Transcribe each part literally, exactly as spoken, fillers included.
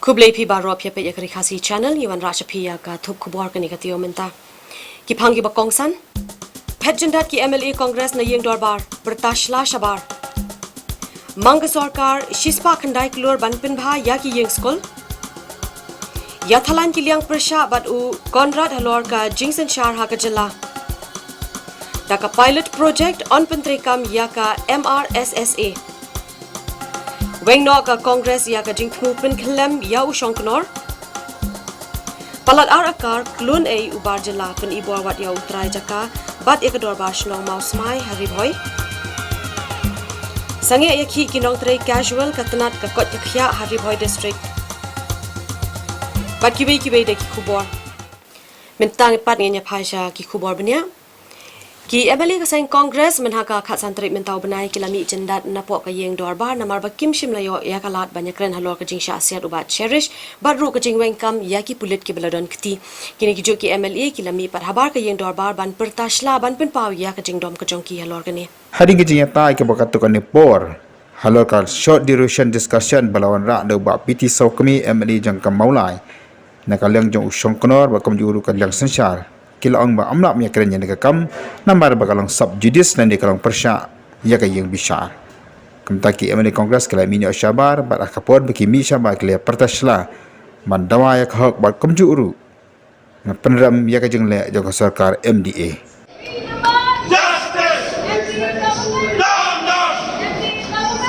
Khublei phi baroh, phi ïa peit ïa ka Ri Khasi Channel, ngi wanrah sha phi ïa ka thup khubor kane ka taïew mynta. Ki phang kiba kongsan. Phet jyndat ki M L A Congress na ïing dorbar, pyrta shla shabar. Mang ka sorkar shispah khyndai klur ban pynbha ïa ki ïing skul. Ïathalan ki liang pyrshah bad u Conrad halor ka jingsynshar ha ka jylla. Da ka pilot project yn pyntreikam ïa ka M R S S A. Weng noh ka Congress ïa ka jingthmu pynkhyllem ïa u shongknor. Palat ar akar klun ei u bar jylla, pynibor wat ïa u trai jaka bad ïa ka dorbar shnong Mawsmai ha Ri Bhoi. Sangeh ïa ki, ki nongtrei casual ka tnat ka koit ka khiah ha Ri Bhoi District. Bad kiwei kiwei de ki khubor. Mynta ngi pat ngin ïa phai sha ki khubor bniah. Ki M L A ka seng Congress mynha ka khatsan tarik mynta u bnai ki la mih jyndat napoh ka ïing dorbar namar ba kim shym la ïoh ïa ka lad ban ïakren halor ka jingshah siat u Bah Cherish bad ruh ka jingweng kam ïa ki pulit kiba la don kti. Kine ki juh ki M L A ki la mih pat habar ka ïing dorbar ban pyrta shla ban pynpaw ïa ka jingdom ka jong ki halor kane. Hadien ka jingïatai kaba katto katne por halor ka short duration discussion ba la wanrah da u Bah P T Sawkmie M L A jong ka Mawlai, na ka liang jong u shongknor bad kumjuh ruh ka liang synshar, ki la ong ba ym lah ban ïakren ïa kane ka kam namar ba ka long sub judice lane ka long pyrshah ïa ka ïing bishar. Kumta ki M L A Congress ki la mih noh shabar bad ha ka por ba ki mih shabar ki la pyrta shla ban dawa ïa ka hok bad kumjuh ruh ban pynrem ïa ka jingleh jong ka sorkar M D A. Justice! Down, down!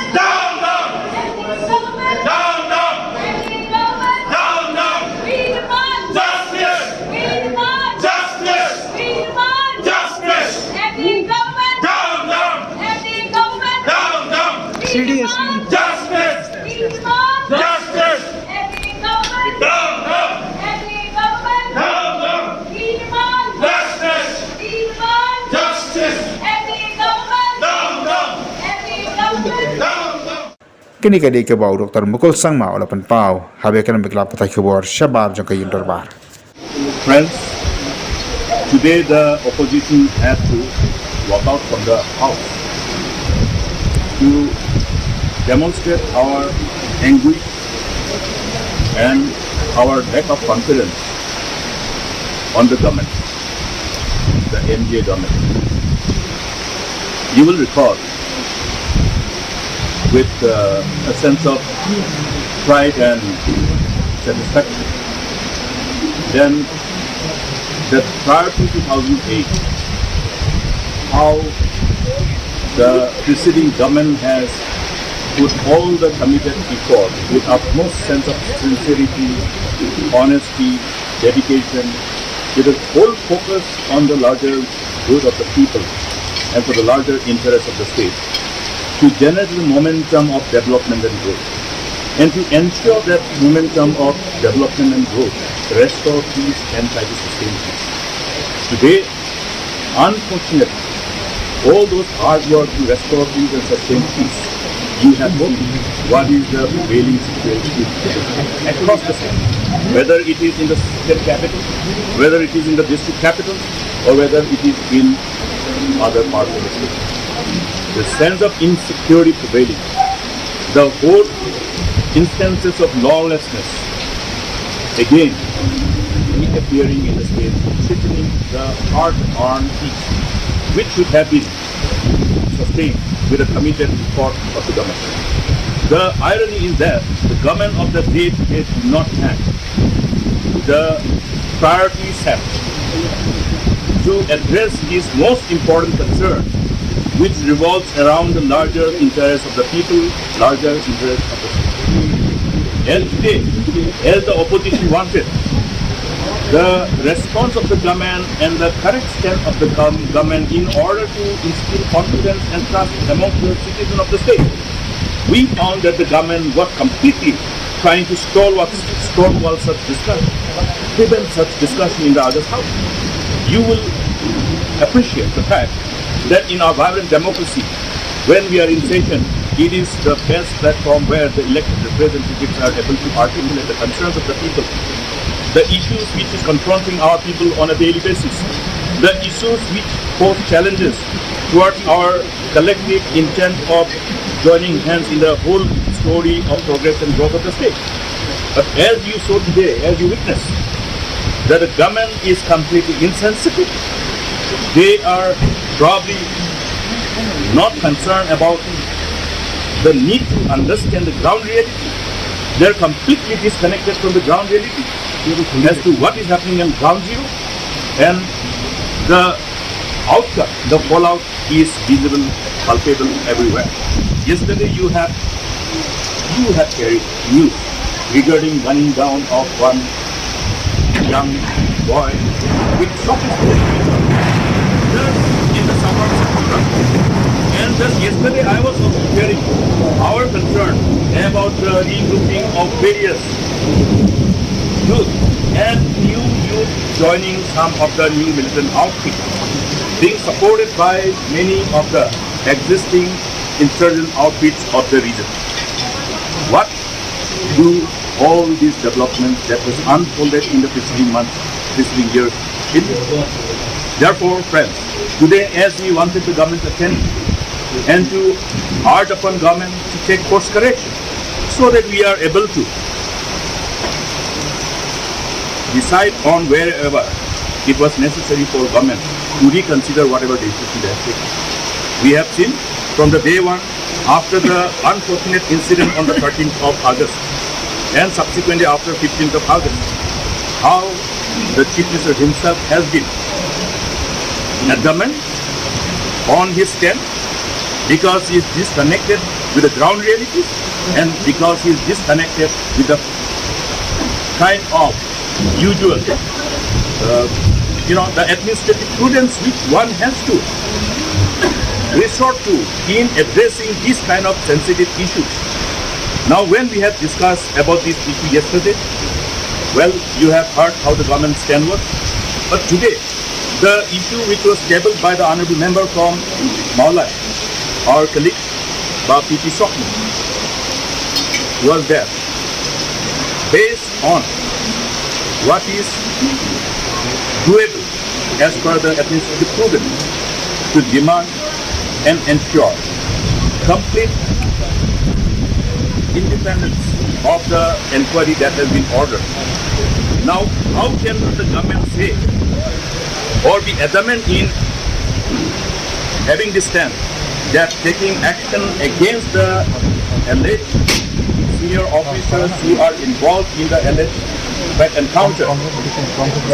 Down, down! Down, down! Down, down! Justice! Justice! Justice! Down, down! Down, down! Justice! Justice! Down, down! Down, down! Justice! Justice! Down, down! Down, down! Kane ka dei kaba u Doktor Mukul Sangma u la pynpaw haba ïakren bad ki lad pathai khubor shabar jong ka ïing dorbar. Friends, today the opposition had to walk out from the house to demonstrate our anguish and our lack of confidence on the government, the M D A government. You will recall with uh, a sense of pride and satisfaction. Then, that prior to two thousand eight, how the preceding government has put all the committed effort with utmost sense of sincerity, honesty, dedication, with a whole focus on the larger good of the people and for the larger interest of the state to generate the momentum of development and growth and to ensure that momentum of development and growth restore peace and try to sustain peace. Today, unfortunately, all those hard work to restore peace and sustain peace, you have seen what is the prevailing situation across the state, whether it is in the state capital, whether it is in the district capital, or whether it is in other parts of the state. The sense of insecurity prevailing, the whole instances of lawlessness again reappearing in the state, threatening the hard-earned peace, which should have been sustained with a committed effort of the government. The irony is that the government of the day today do not have the priority set to address this most important concern, which revolves around the larger interests of the people, larger interests of the state. As today, as the opposition wanted, the response of the government and the correct stance of the gov- government in order to instill confidence and trust amongst the citizens of the state. We found that the government was completely trying to stonewall, stonewall such discussion, prevent such discussion in the August House. You will appreciate the fact that in our vibrant democracy, when we are in session, it is the best platform where the elected representatives are able to articulate the concerns of the people, the issues which is confronting our people on a daily basis, the issues which pose challenges towards our collective intent of joining hands in the whole story of progress and growth of the state. But as you saw today, as you witnessed, that the government is completely insensitive. They are probably not concerned about the need to understand the ground reality. They are completely disconnected from the ground reality as to what is happening on ground zero, and the outcome, the fallout is visible, palpable everywhere. Yesterday you have, you have carried news regarding gunning down of one young boy with sophisticated just in the suburbs of Kolkata. And just yesterday I was also hearing our concern about the regrouping of various youth and new youth joining some of the new militant outfits, being supported by many of the existing insurgent outfits of the region. What do all these developments that has unfolded in the preceding months, preceding years, in? Therefore, friends, today as we wanted the government's attention and to urge upon government to take course correction so that we are able to decide on wherever it was necessary for government to reconsider whatever decision they have taken. We have seen from the day one, after the unfortunate incident on the thirteenth of August and subsequently after fifteenth of August, how the Chief Minister himself has been adamant on his stand because he is disconnected with the ground realities and because he is disconnected with the kind of usual, uh, you know, the administrative prudence which one has to resort to in addressing these kind of sensitive issues. Now, when we have discussed about this issue yesterday, well, you have heard how the government stand was. But today, the issue which was tabled by the honorable member from Mawlai, our colleague, Bah P P Sokma, was there. Based on what is doable as per the administrative prudence to demand and ensure complete independence of the inquiry that has been ordered. Now, how can the government say or be adamant in having this stand that taking action against the alleged senior officers who are involved in the alleged threat encounter,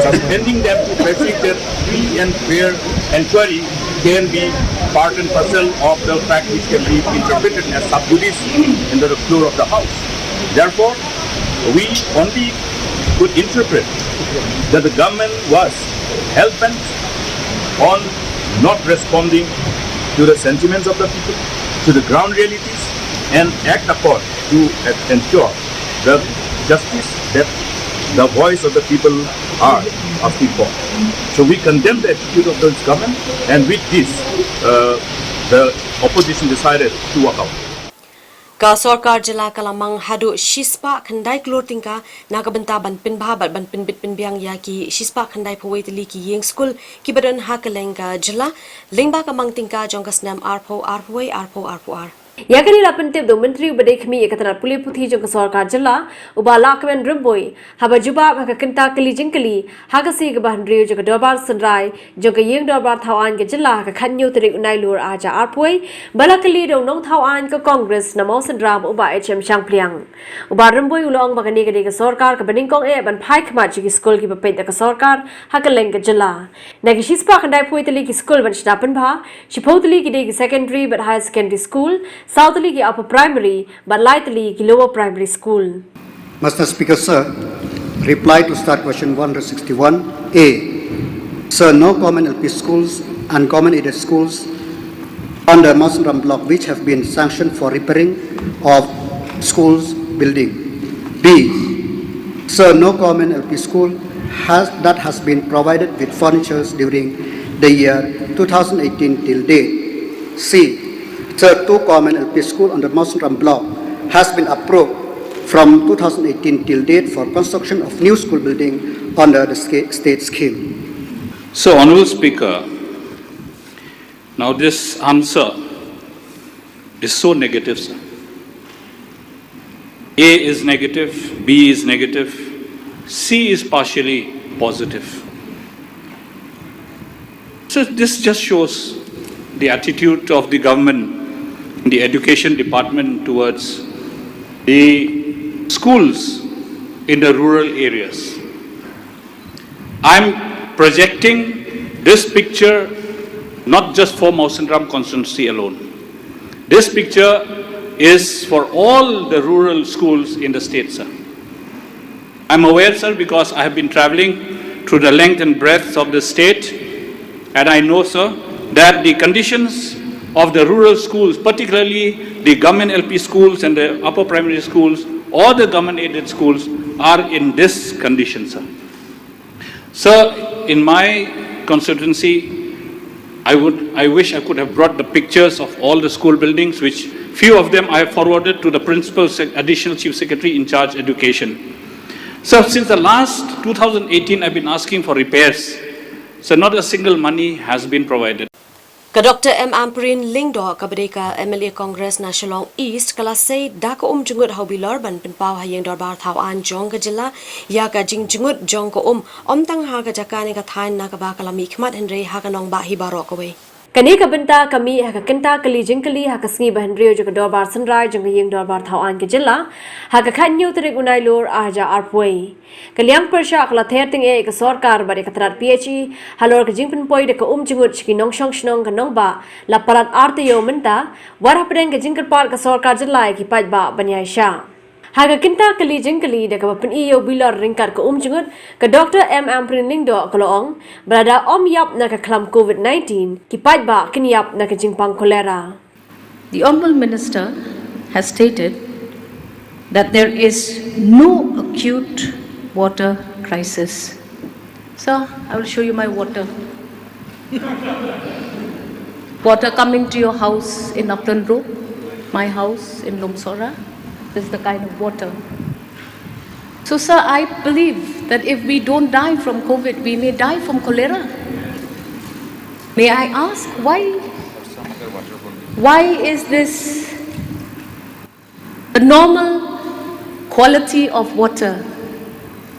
suspending them to facilitate free and fair inquiry can be part and parcel of the fact which can be interpreted as sub judice in the floor of the House. Therefore, we only could interpret that the government was hell-bent on not responding to the sentiments of the people, to the ground realities, and act upon to ensure the justice that the voice of the people are asking for. So we condemn the attitude of this government, and with this, uh, the opposition decided to walk out. Ka sorkar jylla ka la mang haduh shispah khyndai klur tyngka na ka bynta ban pynbha bad ban pynbit pynbiang ïa ki shispah khyndai phew wei tylli ki ïing skul kiba don ha kylleng ka jylla, lyngba ka mang tyngka jong ka snem arphew arphew wei arphew arphew ar. Ïa kane la pyntip da u Myntri uba dei khmih ïa ka tnat pule puthi jong ka sorkar jylla, u Bah Lahkmen Rymbui, haba jubab ha ka kynta kylli jingkylli ha ka sngi kaba hynriew jong ka Dorbar Synrai jong ka Ïing Dorbar Thawaiñ ka jylla ha ka khathynñiew tarik u Nailur arhajar arphew wei, ba la kylli da u nongthaw aiñ ka Congress na Mawsynram, u Bah H M Shangpliang. U Bah Rymbui u la ong ba kane ka dei ka sorkar kaba nyngkong eh ban phai khmat sha ki skul kiba peit da ka sorkar ha kylleng ka jylla. Na ki shispah khyndai phew wei tylli ki skul ban shna pynbha, shiphew tylli ki dei ki secondary bad higher secondary school, saw tylli ki upper primary bad lai tylli ki lower primary school. Mister Speaker, sir, reply to start question one hundred sixty-one A. Sir, no government L P schools and government aided schools on the Mawsynram block which have been sanctioned for repairing of schools building. B. Sir, no government L P school has, that has been provided with furnitures during the year two thousand eighteen till date. C. Sir, two government L P school on the Mawsynram block has been approved from two thousand eighteen till date for construction of new school building under the sca-, state scheme. So, Honorable Speaker, now this answer is so negative, sir. A is negative, B is negative, C is partially positive. So this just shows the attitude of the government, the education department towards the schools in the rural areas. I'm projecting this picture not just for Mawsynram constituency alone. This picture is for all the rural schools in the state, sir. I'm aware, sir, because I have been traveling through the length and breadth of the state, and I know, sir, that the conditions of the rural schools, particularly the government L P schools and the upper primary schools or the government aided schools, are in this condition, sir. Sir, in my constituency, I would, I wish I could have brought the pictures of all the school buildings, which few of them I have forwarded to the principal sec-, additional chief secretary in charge education. So since the last two thousand eighteen, I've been asking for repairs. So not a single money has been provided. Ka Doctor M Ampareen Lyngdoh, kaba dei ka M L A Congress na Shillong East, ka la sei da ka um jngut ha u bilor ban pynpaw ha ïing dorbar thaw aiñ jong ka jylla ïa ka jingjngut jong ka um, ym tang ha ka jaka ne ka thaiñ na kaba ka la mihkhmat hynrei ha ka nongbah hi baroh kawei. Kane ka bynta ka mih ha ka kynta kylli jingkylli ha ka sngi ba hynriew jong ka dorbar synrai jong ka ïing dorbar thaw aiñ ka jylla ha ka khathynñiew tarik u Nailur arhajar arphew. Ka liang pyrshah ka la ther tyngeh ïa ka sorkar bad ïa ka tnat P H E halor ka jingpynpoi da ka um jngut sha ki nongshong shnong ka nongbah la palat ar taïew mynta, wat hapdeng ka jingkyrpad ka sorkar jylla ïa ki paidbah ban ïaishah. Ha ka kynta kylli jingkylli da kaba pyni ïa u bilor ryngkat ka um jngut, ka Doctor M Ampareen Lyngdoh ka la ong ba lada ym ïap na ka khlam covid nineteen, ki paidbah kin ïap na ka jingpang cholera. The Honorable Minister has stated that there is no acute water crisis. Sir, I will show you my water. Water coming to your house in Upland Road, my house in Lumsohra. This is the kind of water. So, sir, I believe that if we don't die from covid, we may die from cholera. May I ask why? Why is this the normal quality of water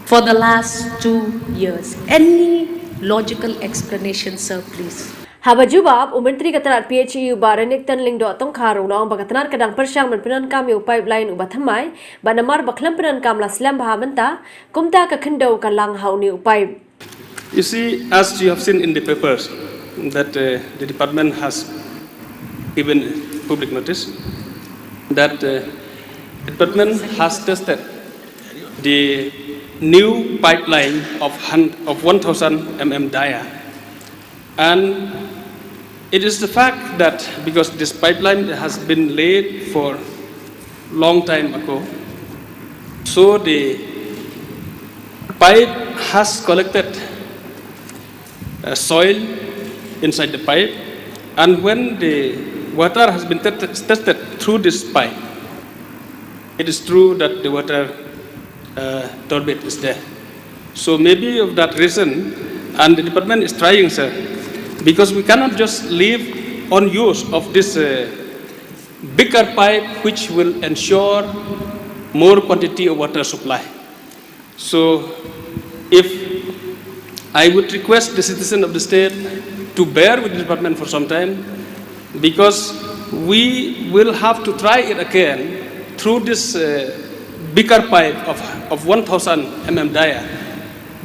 for the last two years? Any logical explanation, sir, please? Haba jubab, u Myntri ka tnat P H E u Bah Renikton Lyngdoh Tongkhar u la ong ba ka tnat ka dang pyrshang ban pyndonkam ïa u pipeline uba thymmai, bad namar ba khlem pyndonkam la slem bha mynta, kumta ka khyndew ka lang ha une u pipe. You see, as you have seen in the papers, that uh, the department has given public notice that uh, the department has tested the new pipeline of, hun- of one thousand M M dia. And it is the fact that because this pipeline has been laid for long time ago, so the pipe has collected uh, soil inside the pipe, and when the water has been te- tested through this pipe, it is true that the water uh, turbid is there. So maybe of that reason, and the department is trying, sir, because we cannot just leave unused of this uh, bigger pipe which will ensure more quantity of water supply. So if I would request the citizen of the state to bear with the department for some time, because we will have to try it again through this uh, bigger pipe of, of one thousand M M dia,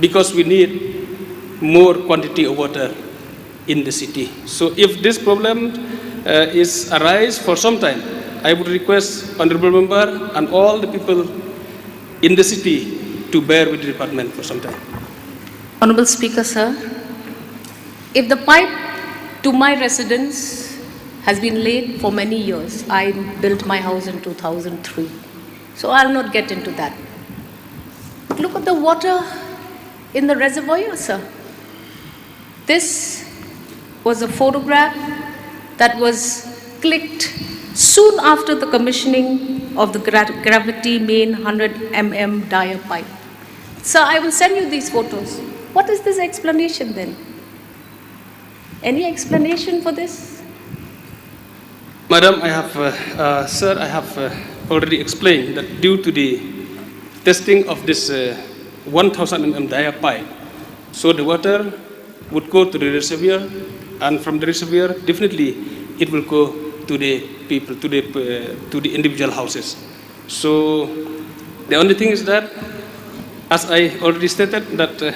because we need more quantity of water in the city. So if this problem uh, is arise for some time, I would request honorable member and all the people in the city to bear with the department for some time. Honorable Speaker, sir, if the pipe to my residence has been laid for many years, I built my house in two thousand three, so I'll not get into that. But look at the water in the reservoir, sir. This was a photograph that was clicked soon after the commissioning of the gra- gravity main one hundred M M dia pipe. So I will send you these photos. What is this explanation then? Any explanation for this? Madam, I have, uh, uh, sir, I have uh, already explained that due to the testing of this uh, one thousand mm dia pipe, so the water would go to the reservoir, and from the reservoir, definitely it will go to the people, to the uh, to the individual houses. So the only thing is that, as I already stated, that uh,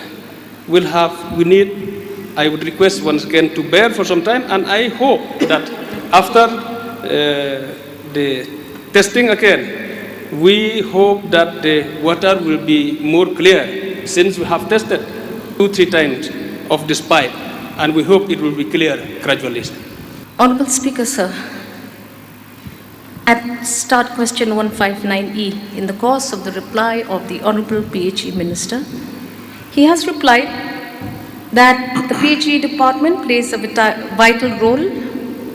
we'll have, we need, I would request once again to bear for some time, and I hope that after uh, the testing again, we hope that the water will be more clear, since we have tested two, three times of this pipe, and we hope it will be clear gradually. Honorable Speaker, sir, at start question one five nine E, in the course of the reply of the Honorable P H E Minister, he has replied that the P H E department plays a vita- vital role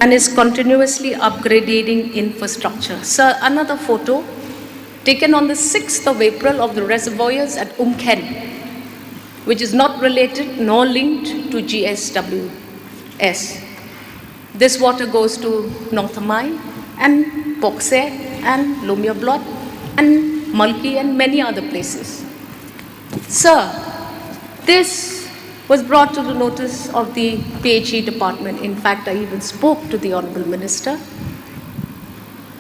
and is continuously upgrading infrastructure. Sir, another photo taken on the sixth of April of the reservoirs at Umkhen, which is not related nor linked to G S W S. This water goes to Nongthymmai and Pokse and Lumia Blot and Malki and many other places. Sir, this was brought to the notice of the P H E department. In fact, I even spoke to the Honorable Minister.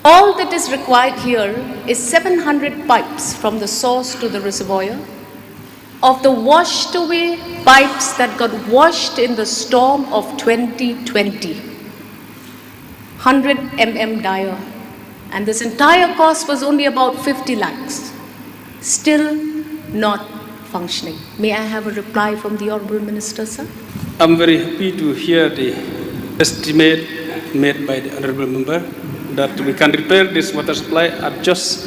All that is required here is seven hundred pipes from the source to the reservoir of the washed away pipes that got washed in the storm of twenty twenty. one hundred mm dia. And this entire cost was only about fifty lakhs. Still not functioning. May I have a reply from the Honorable Minister, sir? I'm very happy to hear the estimate made by the Honorable Member that we can repair this water supply at just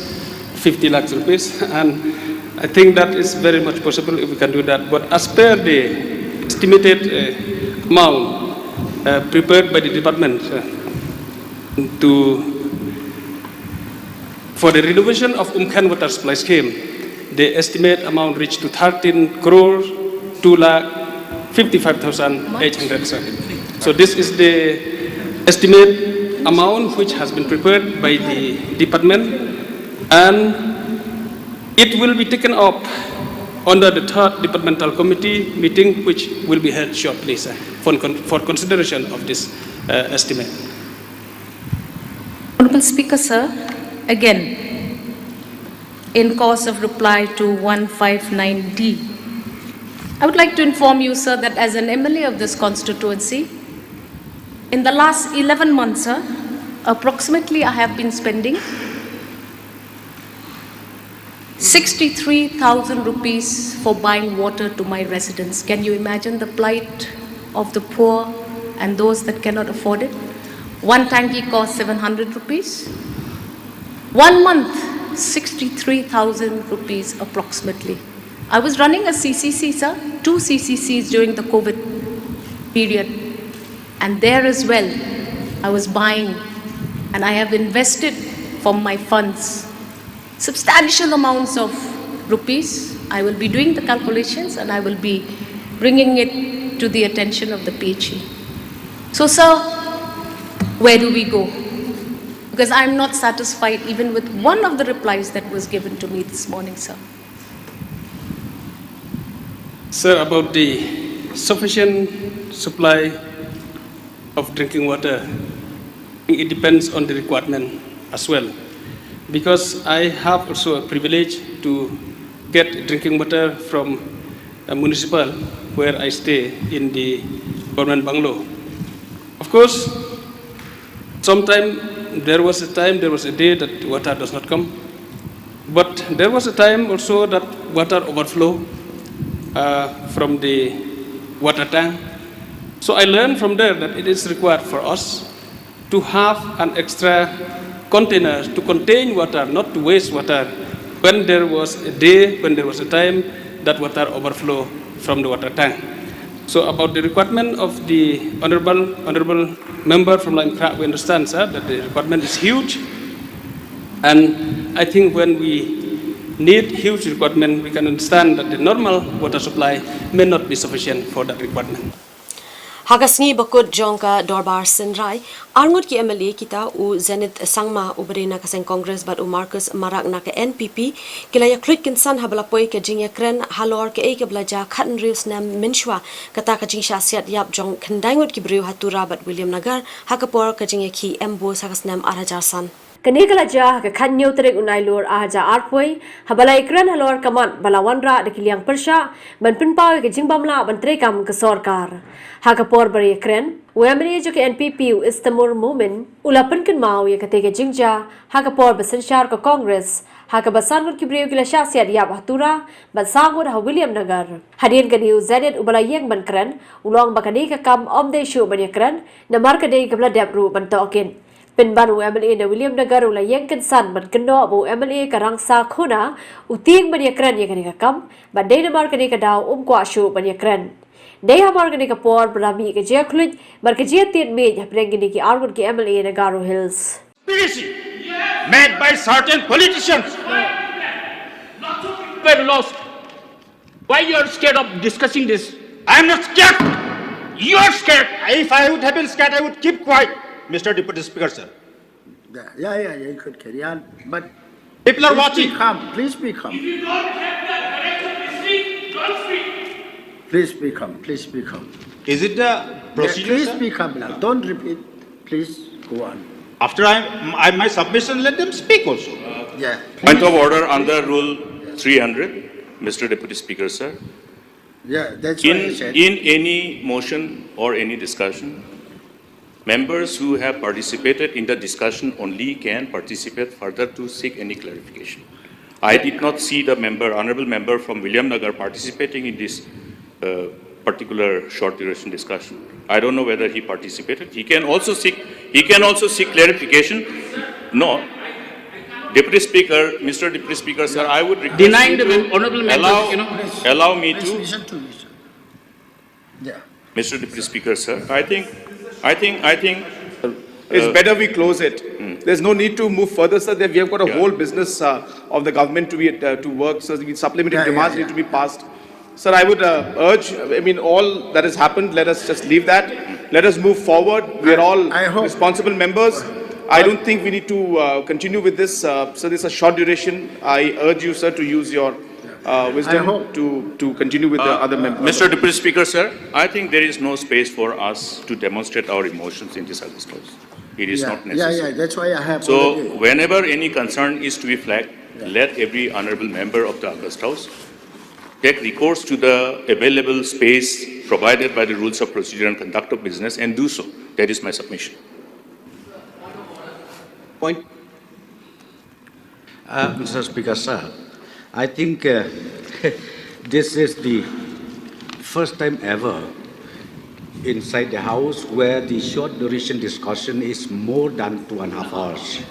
fifty lakhs rupees, and I think that is very much possible if we can do that. But as per the estimated uh, amount uh, prepared by the department uh, to for the renovation of Umkhen water supply scheme, the estimate amount reached to thirteen crore two lakh fifty-five thousand eight hundred. So this is the estimate amount which has been prepared by the department, and it will be taken up under the third departmental committee meeting, which will be held shortly, sir, for, con- for consideration of this uh, estimate. Honorable Speaker, sir, again, in course of reply to one five nine D, I would like to inform you, sir, that as an M L A of this constituency, in the last eleven months, sir, approximately I have been spending sixty-three thousand rupees for buying water to my residents. Can you imagine the plight of the poor and those that cannot afford it? One tanki costs seven hundred rupees. One month, sixty-three thousand rupees approximately. I was running a C C C, sir, two C C Cs during the COVID period. And there as well, I was buying and I have invested from my funds substantial amounts of rupees. I will be doing the calculations and I will be bringing it to the attention of the P H E. So, sir, where do we go? Because I'm not satisfied even with one of the replies that was given to me this morning, sir. Sir, about the sufficient supply of drinking water, it depends on the requirement as well. Because I have also a privilege to get drinking water from a municipal where I stay in the government bungalow. Of course, sometime there was a time, there was a day that water does not come. But there was a time also that water overflow uh, from the water tank. So I learned from there that it is required for us to have an extra container to contain water, not to waste water when there was a day, when there was a time that water overflow from the water tank. So about the requirement of the honorable honorable member from Laitumkhrah, we understand, sir, that the requirement is huge, and I think when we need huge requirement, we can understand that the normal water supply may not be sufficient for that requirement. Ha ka sngi bakut jong ka Dorbar Synrai, arngut ki M L A kita u Zenith Sangma uba dei na ka seng Congress bad u Marcus Marak na ka N P P, ki la ïa khluit kynsan haba la poi ka jingïakren halor kaei kaba la jia khathynriew snem mynshuwa kata ka jingshah siat ïap jong khyndai ngut ki briew ha Tura bad Williamnagar ha ka por ka jingïakhih ambush ha ka snem arhajar san. Kane ka la jia ha ka khathynñiew tarik u Nailur arhajar arphew, haba la ïakren halor ka mat ba la wanrah da ki liang pyrshah ban pynpaw ïa ka jingbymlah ban treikam ka sorkar. Ha ka por ba ïakren, u M L A jong ka N P P u Istamur Momin u la pynkynmaw ïa katei ka jingjia ha ka por ba synshar ka Congress, ha kaba san ngut ki briew ki la shah siat ïap ha Tura bad saw ngut ha Williamnagar. Hadien kane u Zenith uba la ïeng ban kren u la ong ba kane ka kam ym dei shuh ban ïakren namar ka dei kaba la dep ruh ban tohkit. Pynban u M L A na Williamnagar u la ïeng kynsan ban kynnoh ba u M L A ka Rangsa Khuna u tieng ban ïakren ïa kane ka kam, bad dei namar kane ka daw um kwah shuh ban ïakren. Dei hamar kane ka por ba la mih ka jingïakhluit bad ka jingïatied miej hapdeng kine ki arngut ki M L A na Garo Hills. Conspiracy made by certain politicians were lost. Why you are scared of discussing this? I am not scared. You are scared. If I would have been scared, I would keep quiet, Mister Deputy Speaker, sir. Yeah, yeah, yeah, yeah, you could carry on, but people are please watching. Be calm. Please be calm. If you don't have the courage of speak, don't speak. Please be calm. Please be calm. Is it the procedure, please sir? Be calm now. Don't repeat. Please go on. After I, I my submission, let them speak also. Yeah. Point of order under Rule three hundred, Mister Deputy Speaker, sir. Yeah, that's what I said. In any motion or any discussion, members who have participated in the discussion only can participate further to seek any clarification. I did not see the member, honorable member from Williamnagar, participating in this uh, particular short duration discussion. I don't know whether he participated. He can also seek. He can also seek clarification. No, Deputy Speaker, Mister Deputy Speaker, sir, I would request denying you the to mem- honorable member, allow, you know, allow me please to listen to me, sir. Yeah. Mister Deputy Speaker, sir, I think, I think, I think. It's uh, better we close it. Hmm. There's no need to move further, sir. We have got a yeah. whole business uh, of the government to be uh, to work. So the supplementary yeah, demands yeah, yeah. need to be passed. Sir, I would uh, urge, I mean, all that has happened, let us just leave that. Let us move forward. We are all I hope, responsible members. I don't think we need to uh, continue with this. Uh, so this is a short duration. I urge you, sir, to use your uh, wisdom to, to continue with the uh, other members. Mister Deputy Speaker, sir, I think there is no space for us to demonstrate our emotions in this August House. It is yeah, not necessary. Yeah, yeah, that's why I have so, already. Whenever any concern is to be flagged, yeah. let every honorable member of the August House take recourse to the available space provided by the Rules of Procedure and Conduct of Business and do so. That is my submission. Point. Uh, Mister Speaker, sir, I think uh, this is the first time ever inside the House where the short duration discussion is more than two and a half hours.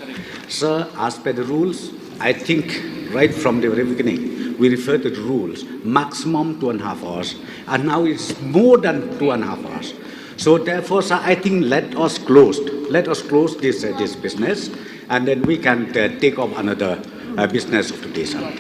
Sir, as per the rules, I think right from the very beginning, we refer to the rules, maximum two and a half hours, and now it's more than two and a half hours. So therefore, sir, I think let us close, let us close this, uh, this business, and then we can uh, take up another uh, business of the day, sir.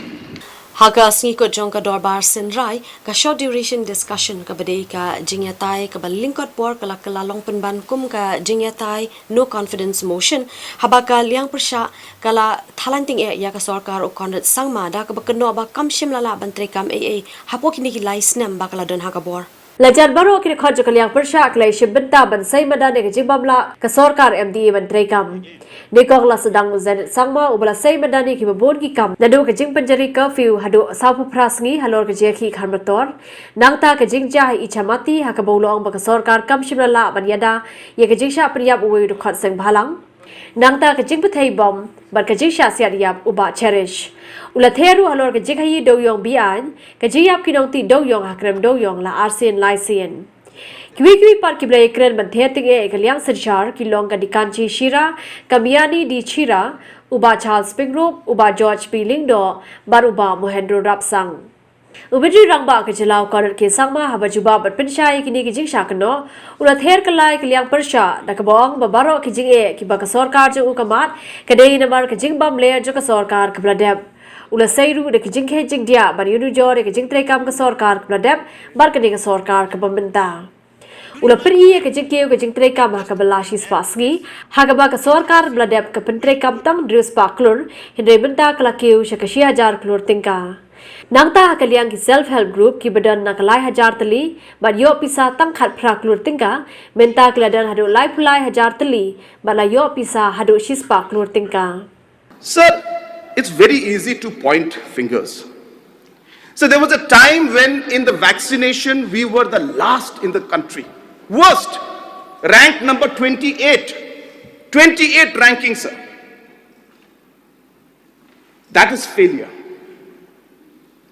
Ha ka sngi kut jong ka Dorbar Synrai, ka short duration discussion kaba dei ka jingïatai kaba lyngkot por ka la kylla long pynban kum ka jingïatai no confidence motion, haba ka liang pyrshah ka la thalan tyngeh ïa ka sorkar u Conrad Sangma da kaba kynnoh ba kam shym la lah ban treikam ei ei hapoh kine ki lai snem ba ka la don ha ka bor. La jan baroh ki dkhot jong ka liang pyrshah ki la ïashim bynta ban sei madan ïa ka jingbymlah ka sorkar M D A ban treikam. Nyngkong la sdang u Zenith Sangma uba la sei madan ïa kiba bun ki kam naduh ka jingpynjari curfew haduh sawphew phra sngi halor ka jingïakhih kham mator. Nangta ka jingjia ha Ichamati ha kaba u la ong ba ka sorkar kam shym la lah ban ïada ïa ka jingshah pynïap uwei u dkhot seng bhalang. Nangta ka jingpyrthei bom bad ka jingshah siat ïap u Bah Cherish. U la ther ruh halor ka jinghaïi dewiong be-aiñ, ka jingïap ki nongtih dewiong ha krem dewiong la arsien laisien. Kiwei kiwei pat kiba la ïakren ban ther tyngeh ïa ka liang synshar ki long ka Dikanchi Shira, ka Miani D Shira, u Bah Charles Pyngrope, u Bah George P Lyngdoh bad u Bah Mohendro Rapsang. U Myntri Rangbah ka jylla u Conrad K Sangma haba jubab bad pynshai ïa kine ki jingshah kynnoh, u la ther kylla ïa ka liang pyrshah da kaba ong ba baroh ki jingeh kiba ka sorkar jong u ka mad ka dei namar ka jingbymler jong ka sorkar kaba la dep. U la sei ruh da ki jingkhet jingdiah ban ïanujor ïa ka jingtreikam ka sorkar kaba la dep bad kane ka sorkar kaba mynta. U la pyni ïa ka jingkiew ka jingtreikam ha kaba la shispah sngi, ha kaba ka sorkar ba la dep ka pyntreikam tang hynriew spah klur, hynrei mynta ka la kiew sha ka shi hajar klur tyngka. Nangta ha ka liang ki self help group kiba don na ka lai hajar tylli bad ïoh pisa tang khatphra klur tyngka, mynta ki la don haduh laiphew lai hajar tylli bad la ïoh pisa haduh shispah klur tyngka. Sir, it's very easy to point fingers. So there was a time when in the vaccination we were the last in the country. Worst. Rank number twenty-eight. twenty-eight ranking, sir. That is failure.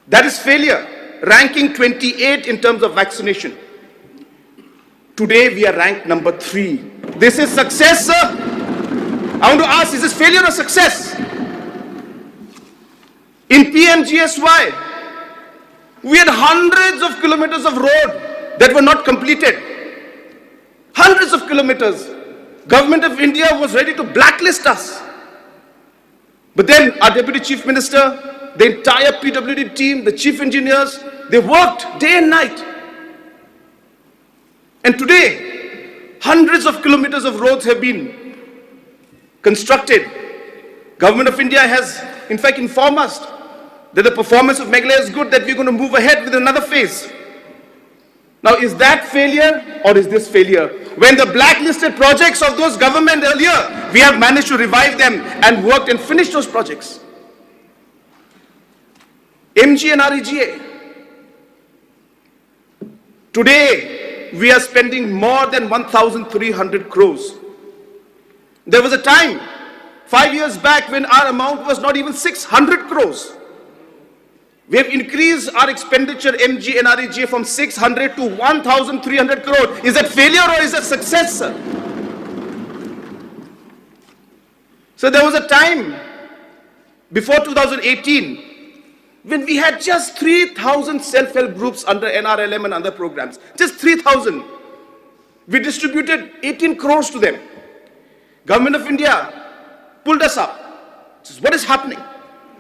That is failure. Ranking twenty-eight in terms of vaccination. Today we are ranked number three. This is success, sir. I want to ask, is this failure or success? In P M G S Y, we had hundreds of kilometers of road that were not completed. Hundreds of kilometers. Government of India was ready to blacklist us. But then our Deputy Chief Minister, the entire P W D team, the chief engineers, they worked day and night. And today, hundreds of kilometers of roads have been constructed. Government of India has, in fact, informed us that the performance of Meghalaya is good, that we're going to move ahead with another phase. Now, is that failure or is this failure? When the blacklisted projects of those government earlier, we have managed to revive them and worked and finished those projects. M G N R E G A. Today, we are spending more than one thousand three hundred crores. There was a time, five years back, when our amount was not even six hundred crores. We have increased our expenditure M G N R E G A from six hundred to one thousand three hundred crore. Is that failure or is that success, sir? So there was a time before two thousand eighteen when we had just three thousand self-help groups under N R L M and other programs. Just three thousand. We distributed eighteen crores to them. Government of India pulled us up. Says, what is happening?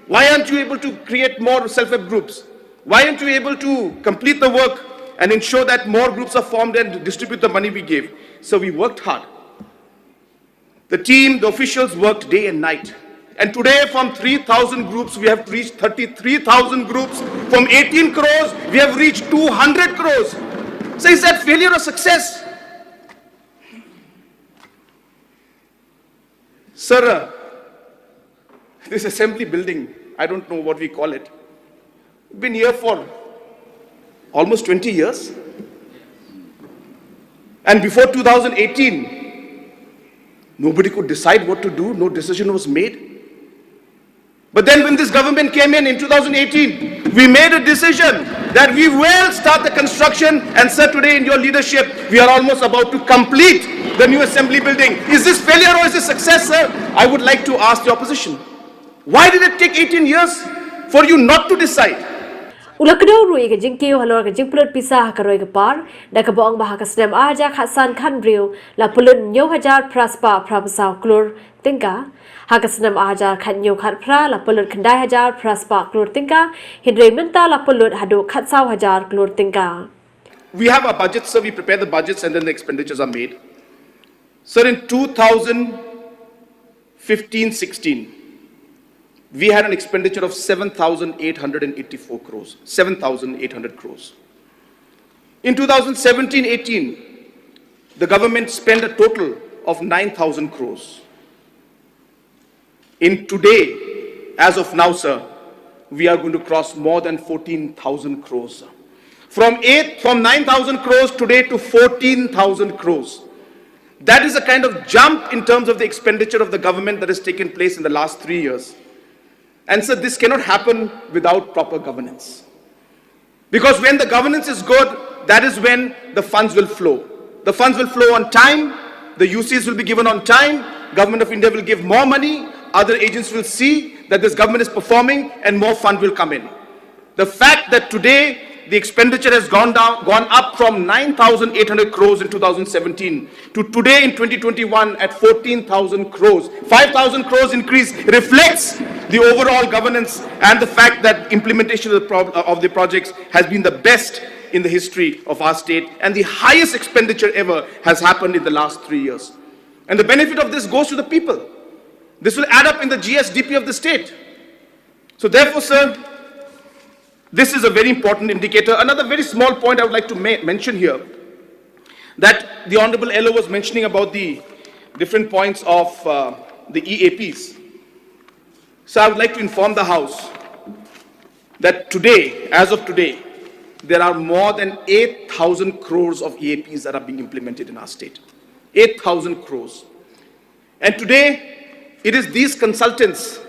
Why aren't you able to create more self-help groups? Why aren't you able to complete the work and ensure that more groups are formed and distribute the money we gave? So we worked hard. The team, the officials worked day and night. And today, from three thousand groups, we have reached thirty-three thousand groups. From eighteen crores, we have reached two hundred crores. So is that failure or success? Sir, uh, this assembly building, I don't know what we call it, been here for almost twenty years. And before two thousand eighteen, nobody could decide what to do, no decision was made. But then when this government came in in two thousand eighteen, we made a decision that we will start the construction, and sir, today in your leadership, we are almost about to complete the new assembly building. Is this failure or is this success, sir? I would like to ask the opposition. Why did it take eighteen years for you not to decide? U la kdew ruh ïa ka jingkiew halor ka jingpynlut pisa ha ka roi ka par, da kaba ong ba ha ka snem ar hajar khatsan khathynriew la pynlut hynñiew hajar phra spah phra phew saw klur tyngka. Ha ka snem ar hajar khathynñiew khatphra la pynlut khyndai hajar phra spah klur tyngka, hynrei mynta la pynlut haduh khatsaw hajar klur tyngka. We have our budgets, sir. We prepare the budgets and then the expenditures are made. Sir, in two thousand fifteen sixteen, we had an expenditure of seven thousand eight hundred and eighty-four crores, seven thousand eight hundred crores. In two thousand seventeen eighteen, the government spent a total of nine thousand crores. In today, as of now, sir, we are going to cross more than fourteen thousand crores, sir. From eight, from nine thousand crores today to fourteen thousand crores. That is a kind of jump in terms of the expenditure of the government that has taken place in the last three years. And so this cannot happen without proper governance. Because when the governance is good, that is when the funds will flow. The funds will flow on time, the U Cs will be given on time, Government of India will give more money, other agents will see that this government is performing and more fund will come in. The fact that today the expenditure has gone down, gone up from nine thousand eight hundred crores in two thousand seventeen to today in twenty twenty-one at fourteen thousand crores, five thousand crores increase reflects the overall governance and the fact that implementation of the, pro- of the projects has been the best in the history of our state, and the highest expenditure ever has happened in the last three years. And the benefit of this goes to the people. This will add up in the G S D P of the state. So therefore, sir, this is a very important indicator. Another very small point I would like to ma- mention here, that the Honorable L O was mentioning about the different points of uh, the E A Ps. So I would like to inform the House that today, as of today, there are more than eight thousand crores of E A Ps that are being implemented in our state. Eight thousand crores. And today, it is these consultants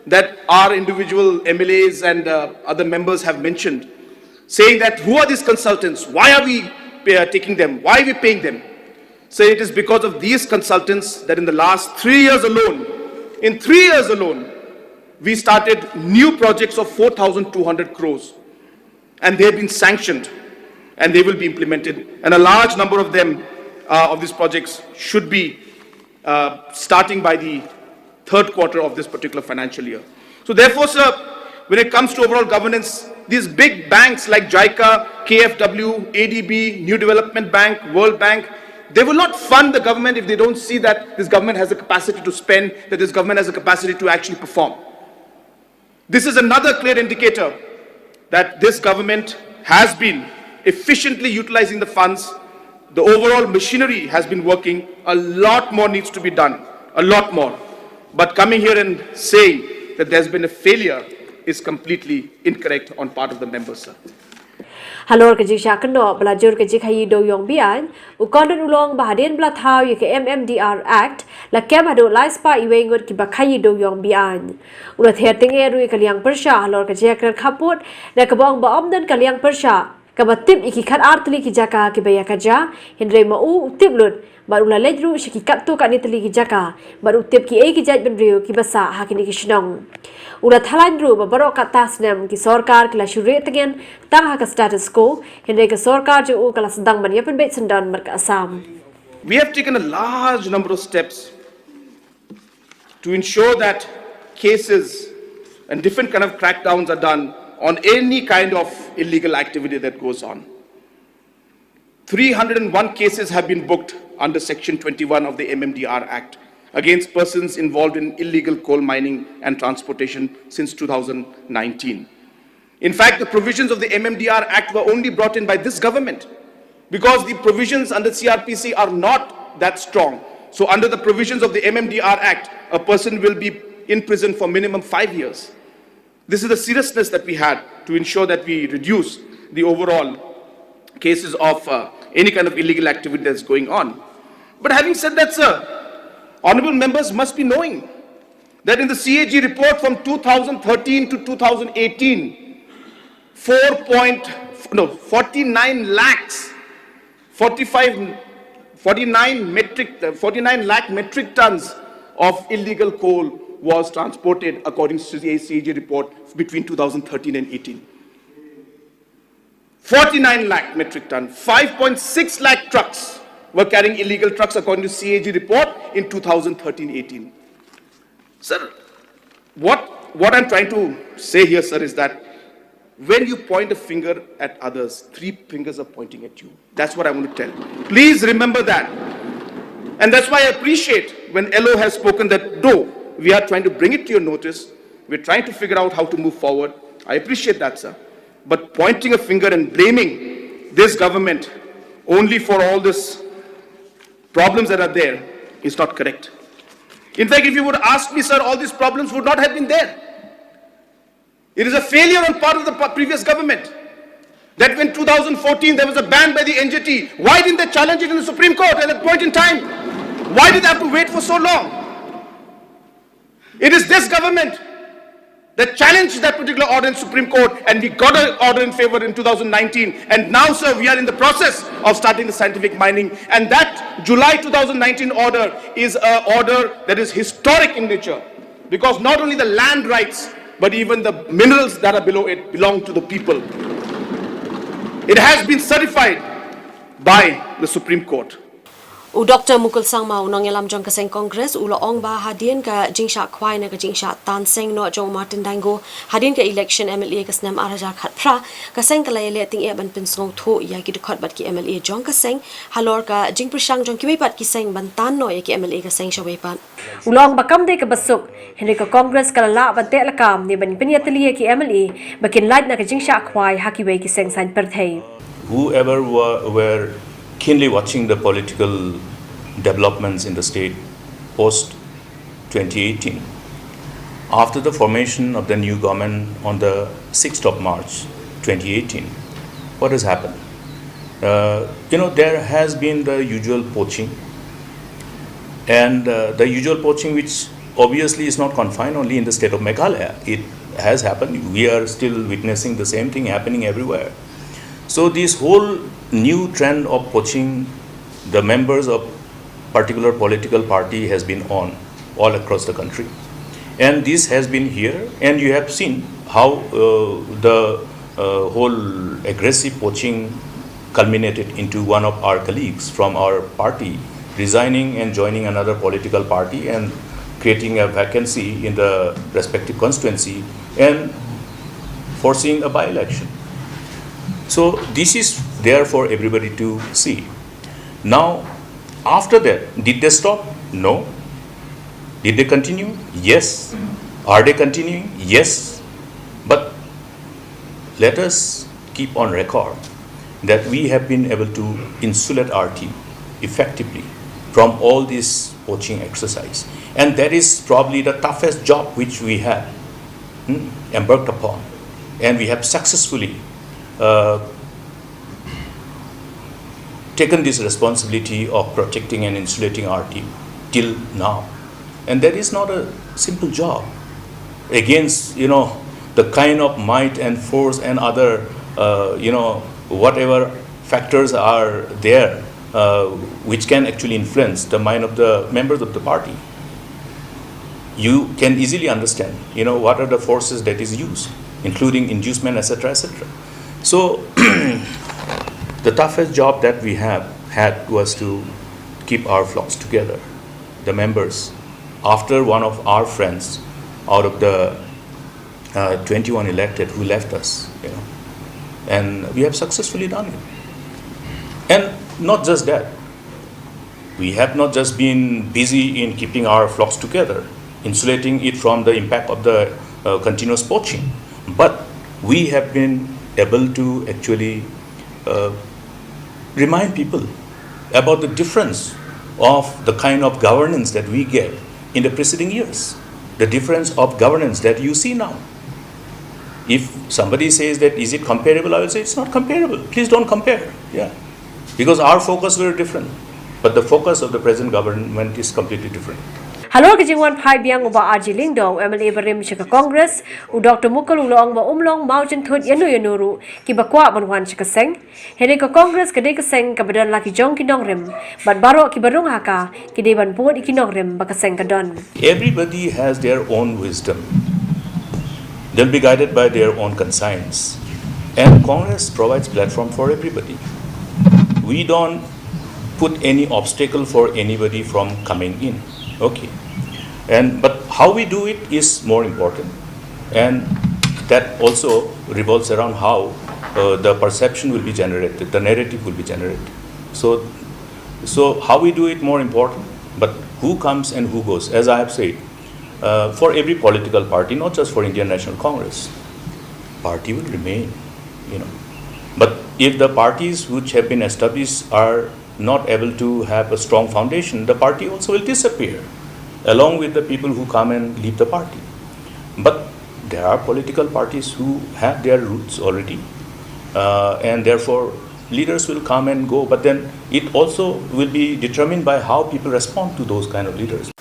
that our individual M L As and uh, other members have mentioned, saying that, "Who are these consultants? Why are we pay, uh, taking them? Why are we paying them?" So it is because of these consultants that in the last three years alone, in three years alone, we started new projects of four thousand two hundred crores, and they have been sanctioned and they will be implemented. And a large number of them, uh, of these projects, should be uh, starting by the third quarter of this particular financial year. So therefore, sir, when it comes to overall governance, these big banks like JICA, K F W, A D B, New Development Bank, World Bank, they will not fund the government if they don't see that this government has the capacity to spend, that this government has the capacity to actually perform. This is another clear indicator that this government has been efficiently utilizing the funds. The overall machinery has been working. A lot more needs to be done, a lot more. But coming here and saying that there's been a failure is completely incorrect on part of the members, sir. Halor ka jingshah kynnoh ba la jur ka jingkhaii dewiong beaiñ, u Conrad u la ong ba hadien ba la thaw ïa ka M M D R Act, la kem haduh lai spah wei ngut kiba khaii dewiong beaiñ. U la ther tyngeh ruh ïa ka liang pyrshah halor ka jingkren khappud, da kaba ong ba ym don ka liang pyrshah kaba tip ïa ki khatar tylli ki jaka kiba ïa ka jia, hynrei ma u u tip lut, bad u la leit ruh sha ki katto katne tylli ki jaka, bad u tip kiei ki jaitbynriew kiba sah ha kine ki shnong. U la thaw laiñ ruh ba baroh katta snem ki sorkar ki la shu rieh tngen tang ha ka status quo, hynrei ka sorkar jong u ka la sdang ban ïa pynbeit syndon bad ka Assam. We have taken a large number of steps to ensure that cases and different kind of crackdowns are done on any kind of illegal activity that goes on. Three hundred and one cases have been booked under Section twenty-one of the M M D R Act against persons involved in illegal coal mining and transportation since two thousand nineteen. In fact, the provisions of the M M D R Act were only brought in by this government because the provisions under C R P C are not that strong. So under the provisions of the M M D R Act, a person will be in prison for minimum five years. This is the seriousness that we had to ensure that we reduce the overall cases of uh, any kind of illegal activity that's going on. But having said that, sir, honorable members must be knowing that in the C A G report from two thousand thirteen to two thousand eighteen, four point, no, forty-nine lakhs, forty-five, forty-nine metric, uh, forty-nine lakh metric tons of illegal coal was transported according to the C A G report between two thousand thirteen and eighteen. forty-nine lakh metric ton, five point six lakh trucks were carrying illegal trucks according to C A G report in two thousand thirteen eighteen. Sir, what, what I'm trying to say here, sir, is that when you point a finger at others, three fingers are pointing at you. That's what I want to tell. Please remember that. And that's why I appreciate when L O has spoken that, no, we are trying to bring it to your notice. We're trying to figure out how to move forward. I appreciate that, sir. But pointing a finger and blaming this government only for all these problems that are there is not correct. In fact, if you would ask me, sir, all these problems would not have been there. It is a failure on part of the p- previous government that when two thousand fourteen there was a ban by the N G T, why didn't they challenge it in the Supreme Court at that point in time? Why did they have to wait for so long? It is this government that challenged that particular order in Supreme Court, and we got an order in favor in two thousand nineteen. And now, sir, we are in the process of starting the scientific mining. And that July two thousand nineteen order is an order that is historic in nature, because not only the land rights, but even the minerals that are below it belong to the people. It has been certified by the Supreme Court. U Doktor Mukul Sangma, u nongïalam jong ka seng Congress, u la ong ba hadien ka jingshah khwai ne ka jingshah tan seng noh jong u Martin Dango hadien ka election M L A ka snem ar hajar khatphra, ka seng ka la ïaleh tyngeh ban pynsngewthuh ïa ki dkhot bad ki M L A jong ka seng halor ka jingpyrshang jong kiwei pat ki seng ban tan noh ïa ki M L A ka seng shawei pat. U la ong ba kam dei kaba suk, hynrei ka Congress ka la lah ban teh lakam ne ban pynïatylli ïa ki M L A ba kin lait na ka jingshah khwai ha kiwei ki seng saiñ pyrthei. Whoever were, were keenly watching the political developments in the state post twenty eighteen, after the formation of the new government on the sixth of March twenty eighteen, what has happened? Uh, you know, there has been the usual poaching, and uh, the usual poaching, which obviously is not confined only in the state of Meghalaya. It has happened. We are still witnessing the same thing happening everywhere. So this whole new trend of poaching the members of particular political party has been on all across the country. And this has been here, and you have seen how uh, the uh, whole aggressive poaching culminated into one of our colleagues from our party resigning and joining another political party and creating a vacancy in the respective constituency and foreseeing a by-election. So this is there for everybody to see. Now, after that, did they stop? No. Did they continue? Yes. Are they continuing? Yes. But let us keep on record that we have been able to insulate our team effectively from all this poaching exercise. And that is probably the toughest job which we have, hmm, embarked upon. And we have successfully uh, taken this responsibility of protecting and insulating our team till now. And that is not a simple job against, you know, the kind of might and force and other, uh, you know, whatever factors are there, uh, which can actually influence the mind of the members of the party. You can easily understand, you know, what are the forces that is used, including inducement, et cetera, et cetera. So, the toughest job that we have had was to keep our flocks together, the members, after one of our friends out of the uh, twenty-one elected who left us, you know, and we have successfully done it. And not just that, we have not just been busy in keeping our flocks together, insulating it from the impact of the uh, continuous poaching, but we have been able to actually uh, remind people about the difference of the kind of governance that we get in the preceding years, the difference of governance that you see now. If somebody says that, "Is it comparable?" I will say, "It's not comparable. Please don't compare." Yeah. Because our focus were different. But the focus of the present government is completely different. Halor ka jingwan phai biang u Bah R G Lyngdoh, u M L A barim sha ka Congress, u Doktor Mukul u la ong ba um long mawjynthut ïano ïano ruh kiba kwah ban wan sha ka seng. Hynrei ka Congress ka dei ka seng kaba don la ki jong ki nongrim, bad baroh kiba rung ha ka ki dei ban bud ïa ki nongrim ba ka seng ka don. Everybody has their own wisdom. They'll be guided by their own conscience. And Congress provides platform for everybody. We don't put any obstacle for anybody from coming in. Okay. And but how we do it is more important. And that also revolves around how uh, the perception will be generated, the narrative will be generated. So, so how we do it more important, but who comes and who goes, as I have said, uh, for every political party, not just for Indian National Congress, party will remain, you know. But if the parties which have been established are not able to have a strong foundation, the party also will disappear along with the people who come and leave the party. But there are political parties who have their roots already, uh, and therefore leaders will come and go, but then it also will be determined by how people respond to those kind of leaders.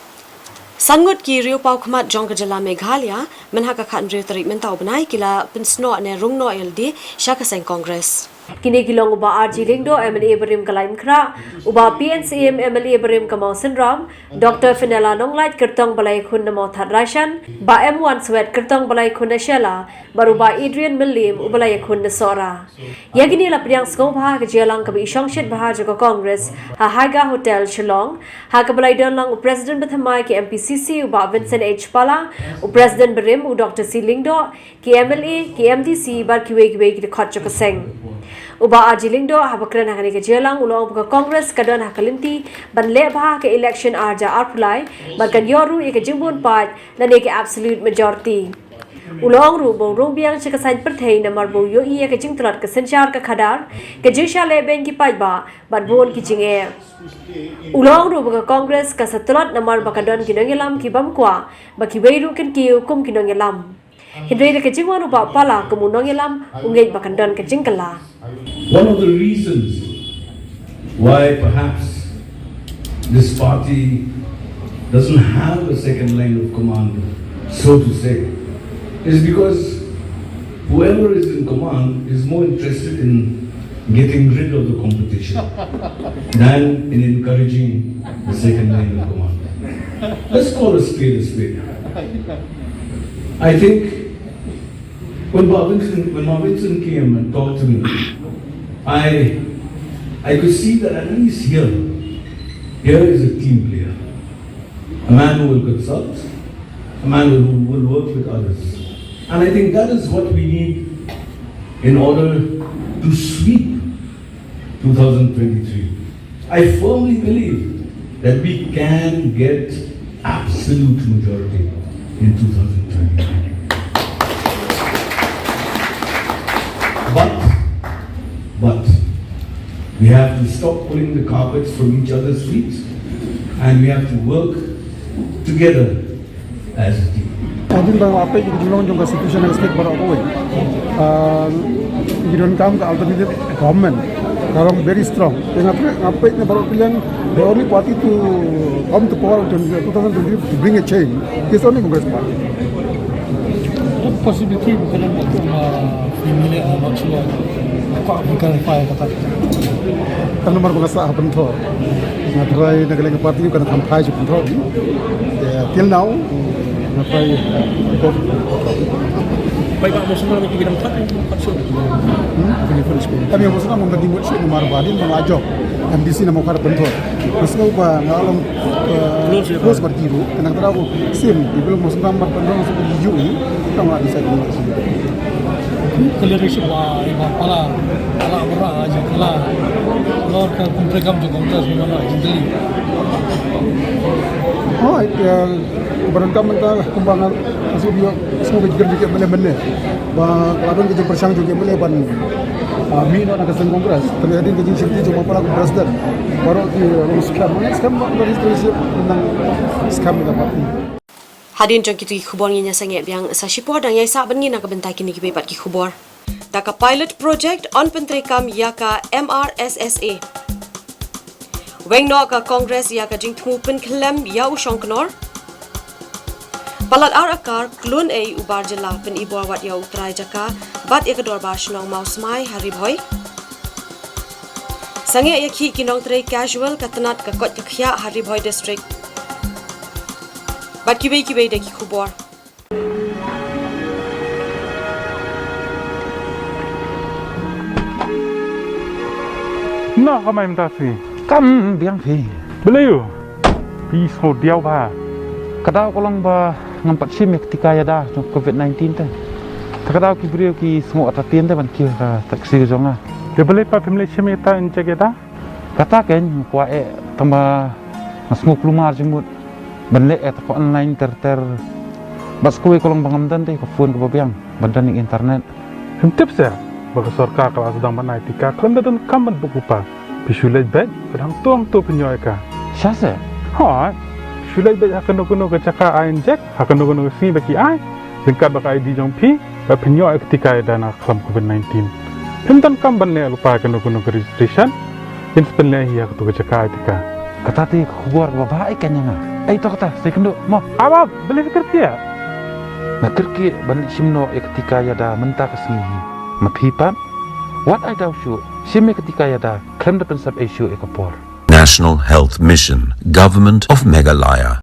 San ngut ki riewpawkhmat jong ka jylla Meghalaya, mynha ka khathynriew tarik mynta u bnai ki la pynsnoh ne rung noh ïalade sha ka seng Congress. Kine ki long u Bah R G Lyngdoh, M L A barim ka Laitumkhrah, u Bah P N Syiem, M L A barim ka Mawsynram, Doctor Fenella Nonglait, kyrtong ba la ïakhun na Mawthadraishan, Bah M Wanswet, kyrtong ba la ïakhun na Shella, bad u Bah Adrian Mylliem, uba la ïakhun na Sohra. Ïa kine la pdiang sngewbha ha ka jingïalang kaba i shongshit bha jong ka Congress ha Haiga Hotel, Shillong, ha kaba la ïadon lang u President bathymmai ka M P C C, u Bah Vincent H Pala, u President barim, u Doctor C Lyngdoh, ki M L A, ki M D C, bad kiwei kiwei ki dkhot jong ka seng. U Bah R G Lyngdoh, haba kren ha kane ka jingïalang, u la ong ba ka Congress ka don ha ka lynti ban leh bha ha ka election ar hajar arphew lai, bad kan ïoh ruh ïa ka jingbun paid lane ka absolute majority. U la ong ruh ba u rung biang sha ka saiñ pyrthei namar ba u ïohi ïa ka jingtlot ka synshar ka khadar, ka jingshah lehbeiñ ki paidbah, bad bun ki jingeh. U la ong ruh ba ka Congress ka sa tlot namar ba ka don ki nongïalam ki bym kwah ba kiwei ruh kin kiew kum ki nongïalam. Hynrei da ka jingwan u Bah Pala kum u nongïalam, u ngeit ba kan don ka jingkylla. One of the reasons why perhaps this party doesn't have a second line of command, so to say, is because whoever is in command is more interested in getting rid of the competition than in encouraging the second line of command. Let's call a spade a spade. I think when Bah Vincent, when Bah Vincent came and talked to me, I, I could see that at least here, here is a team player. A man who will consult, a man who will work with others. And I think that is what we need in order to sweep two thousand twenty-three. I firmly believe that we can get absolute majority in two thousand twenty-three. But, but, we have to stop pulling the carpets from each other's feet, and we have to work together as a team. Hadien ba nga peit ïa ka jinglong jong ka situation ha ka state baroh kawei. Ah, ngi donkam ka alternative government ka long very strong. Te nga peit, nga peit na baroh pylliang, the only party to come to power in twenty, two thousand twenty to bring a change is only Congress party. Possibility ba ka long, uh, familiar, uh, not sure. Ka, ka clarify kata. Kan namar ba nga sah ha pynthor. Nga try na ka liang ka party, kan kham phai sha pynthor. Yeah, till now, nga try. Bai ba mo sumar ni ki bidang tak, tak so. Hmm? Kami mo sumar mo tadi mo sumar ba din mo ajok. M D C na mo kar pynthor. Mas ko ba nga long, eh, close, ya, close ba. Party ru, kena tara ko sim, di belum mo sumar ba pynthor so di ju ni. Tang la di sa di. Ka leadership ba, ba pala, pala bra aja pala. Lor ka kumple kam jo Congress mo na jingdeli. Oh, eh, ba donkam mynta kumba nga shu ïoh shu ka jingkren jong ki M L A mynne. Ba ka la don ka jingpyrshang jong ki M L A ban, ah, mih noh na ka seng Congress. Tang hadien ka jingshim ti jong u Bah Pala kum president. Baroh ki long skhem, skhem ba ka leadership nang skhem ka party. Hadien jong kito ki khubor ngin ïa sangeh biang sa shipor, dang ïaisah bad ngi na ka bynta kine kiwei pat ki khubor. Da ka pilot project yn pyntreikam ïa ka M R S S A. Weng noh ka Congress ïa ka jingthmu pynkhyllem ïa u shongknor. Palat ar akar klun ei u bar jylla, pynibor wat ïa u trai jaka bad ïa ka dorbar shnong Mawsmai ha Ri Bhoi. Sangeh ïa ki, ki nongtrei casual ka tnat ka koit ka khiah ha Ri Bhoi District. Bad kiwei kiwei de ki khubor. Noh ka mai mynta sngi. Kam biang phi. Balei u? Phi sngew diaw bha. Ka daw ka long ba ngam pat shim ïa ka tika ïada jong covid nineteen te. Te ka daw ki briew ki sngew entertain te ban kiew ka taxi ka jong nga. Te balei pat phim leit shim ïa ta injek ïada? Kata kein nga kwah eh, tang ba nga sngew kulmar jingmut ban leh eh ta ka online ter ter. Bad sa kawei ka long ba ngam don te ka phone kaba biang ban don ïa internet. Phim tip seh ba ka sorkar ka la sdang ban ai tika khlem da donkam ban buh lypa. Phi shu leit beit, bad hangto hangto phin ïoh ïa ka. Shisha seh? Hooid. Shu leit beit ha kano kano ka jaka ai injek, ha kano kano ka sngi ba ki ai. Ryngkat bad ka I D jong phi, bad phin ïoh ïa ka tika ïada na ka khlam covid nineteen. Phim donkam ban leh lypa ïa kano kano ka registration, phin sa pynleh hi ha kato ka jaka ai tika. Kata te ka khubor kaba bha eh kane ïa nga. Ei to kata, sa ïakynduh mo. Aba, balei phi kyrkieh? Nga kyrkieh ban leit shim noh ïa ka tika ïada mynta ka sngi hi. Ma phi pat? Wat ai daw shuh, shim ïa ka tika ïada khlem da pynsep ei shuh ïa ka por. National Health Mission, Government of Meghalaya.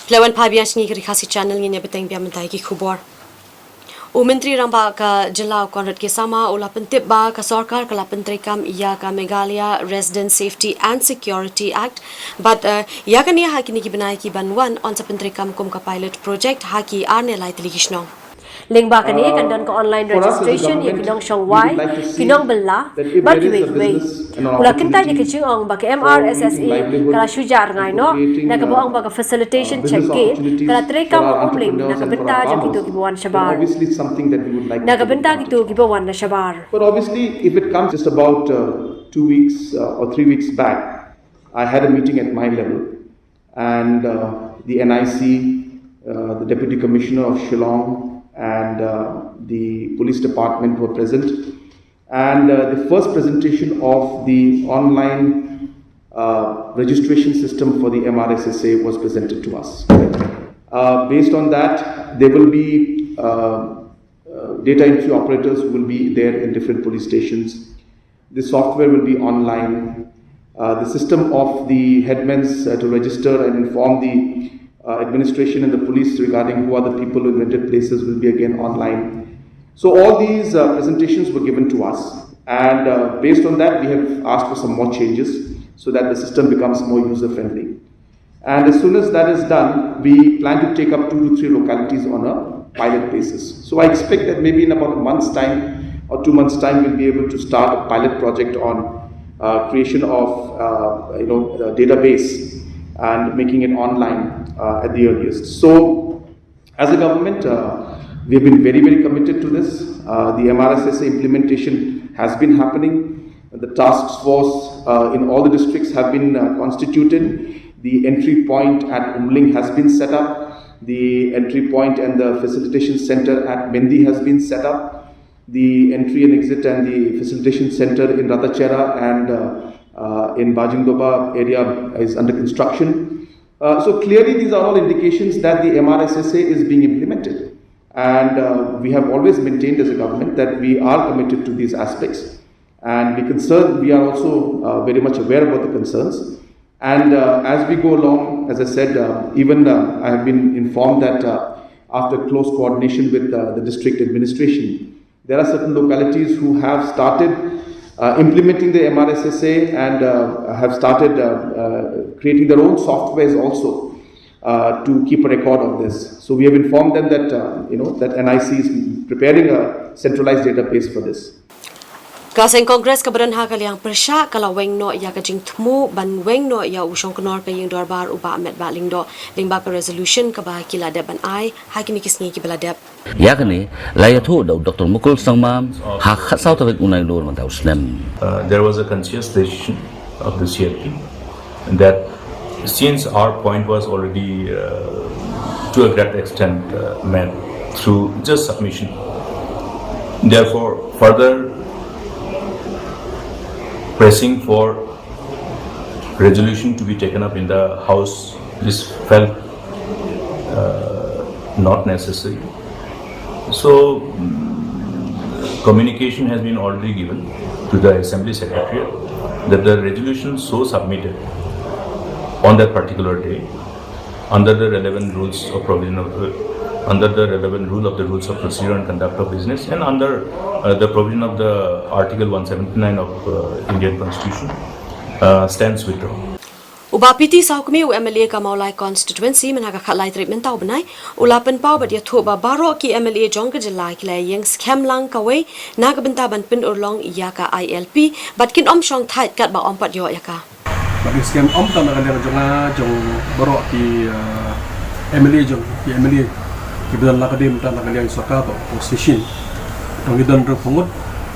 Phi la wan pha biang sha ngi ka Ri Khasi Channel, ngin ïa bteng biang mynta ïa ki khubor. U Myntri Rangbah ka Jylla u Conrad K Sangma u la pyntip ba ka sorkar ka la pyntreikam ïa ka Meghalaya Resident Safety and Security Act bad, eh, ïa kane ha kine ki bnai ki ban wan yn sa pyntreikam kum ka pilot project ha ki ar ne lai tylli ki shnong. Lyngba kane kan don ka online registration ïa ki nongshong wai, ki nongbylla bad kiwei kiwei. U la kyntait ïa ka jingong ba ka M R S S A ka la shu jah rngai noh, na kaba ong ba ka facilitation check gate ka la treikam ha Umling na ka bynta jong kito kiba wan shabar. Na ka bynta kito kiba wan na shabar. But obviously, if it comes just about uh, two weeks uh, or three weeks back, I had a meeting at my level, and uh, the N I C, uh, the Deputy Commissioner of Shillong, and uh, the police department were present. And uh, the first presentation of the online uh, registration system for the M R S S A was presented to us. Uh, based on that, there will be uh, uh, data entry operators who will be there in different police stations. The software will be online. Uh, the system of the headmans uh, to register and inform the uh, administration and the police regarding who are the people in rented places will be again online. So all these uh, presentations were given to us, and uh, based on that, we have asked for some more changes so that the system becomes more user friendly. And as soon as that is done, we plan to take up two to three localities on a pilot basis. So I expect that maybe in about a month's time or two months' time, we'll be able to start a pilot project on uh, creation of uh, you know a database and making it online uh, at the earliest. So as a government, uh, we have been very, very committed to this. Uh, the M R S S A implementation has been happening. The task force uh, in all the districts have been uh, constituted. The entry point at Umling has been set up. The entry point and the facilitation center at Mendi has been set up. The entry and exit and the facilitation center in Ratachera and uh, uh, in Bajingdoba area is under construction. Uh, so clearly, these are all indications that the M R S S A is being implemented. And uh, we have always maintained as a government that we are committed to these aspects. And we concern, we are also uh, very much aware about the concerns. And uh, as we go along, as I said, uh, even uh, I have been informed that uh, after close coordination with uh, the district administration, there are certain localities who have started uh, implementing the M R S S A and uh, have started uh, uh, creating their own softwares also uh, to keep a record of this. So we have informed them that uh, you know that N I C is preparing a centralized database for this. Ka seng Congress kaba don ha ka liang pyrshah ka la weng noh ïa ka jingthmu ban weng noh ïa u shongknor ka ïing dorbar u Bah Metbah Lyngdoh lyngba ka resolution kaba ki la dep ban ai ha kine ki sngi kiba la dep. Ïa kane la ïathuh da u Doctor Mukul Sangma ha khatsaw tarik u Nailur mynta u snem. Uh, there was a conscious decision of the C R P that since our point was already uh, to a great extent uh, met through just submission, therefore further pressing for resolution to be taken up in the House, this felt uh, not necessary. So, mm, communication has been already given to the Assembly Secretariat that the resolution so submitted on that particular day under the relevant rules of provision of uh, under the relevant rule of the rules of procedure and conduct of business and under uh, the provision of the Article one seventy-nine of uh, Indian Constitution uh, stands withdrawn. U Bah P T Sawkmie, u M L A ka Mawlai constituency, mynha ka khatlai tarik mynta u bnai, u la pynpaw bad ïathuh ba baroh ki M L A jong ka jylla ki la ïeng skhem lang kawei na ka bynta ban pynurlong ïa ka I L P bad kin ym shong thait katba ym pat ïoh ïa ka. Bad ngi skhem ym tang na ka liang jong nga, jong baroh ki uh, M L A, jong ki M L A kiba don la ka dei mynta na ka liang sorkar bad opposition. Tang ngi don hynriewphew ngut,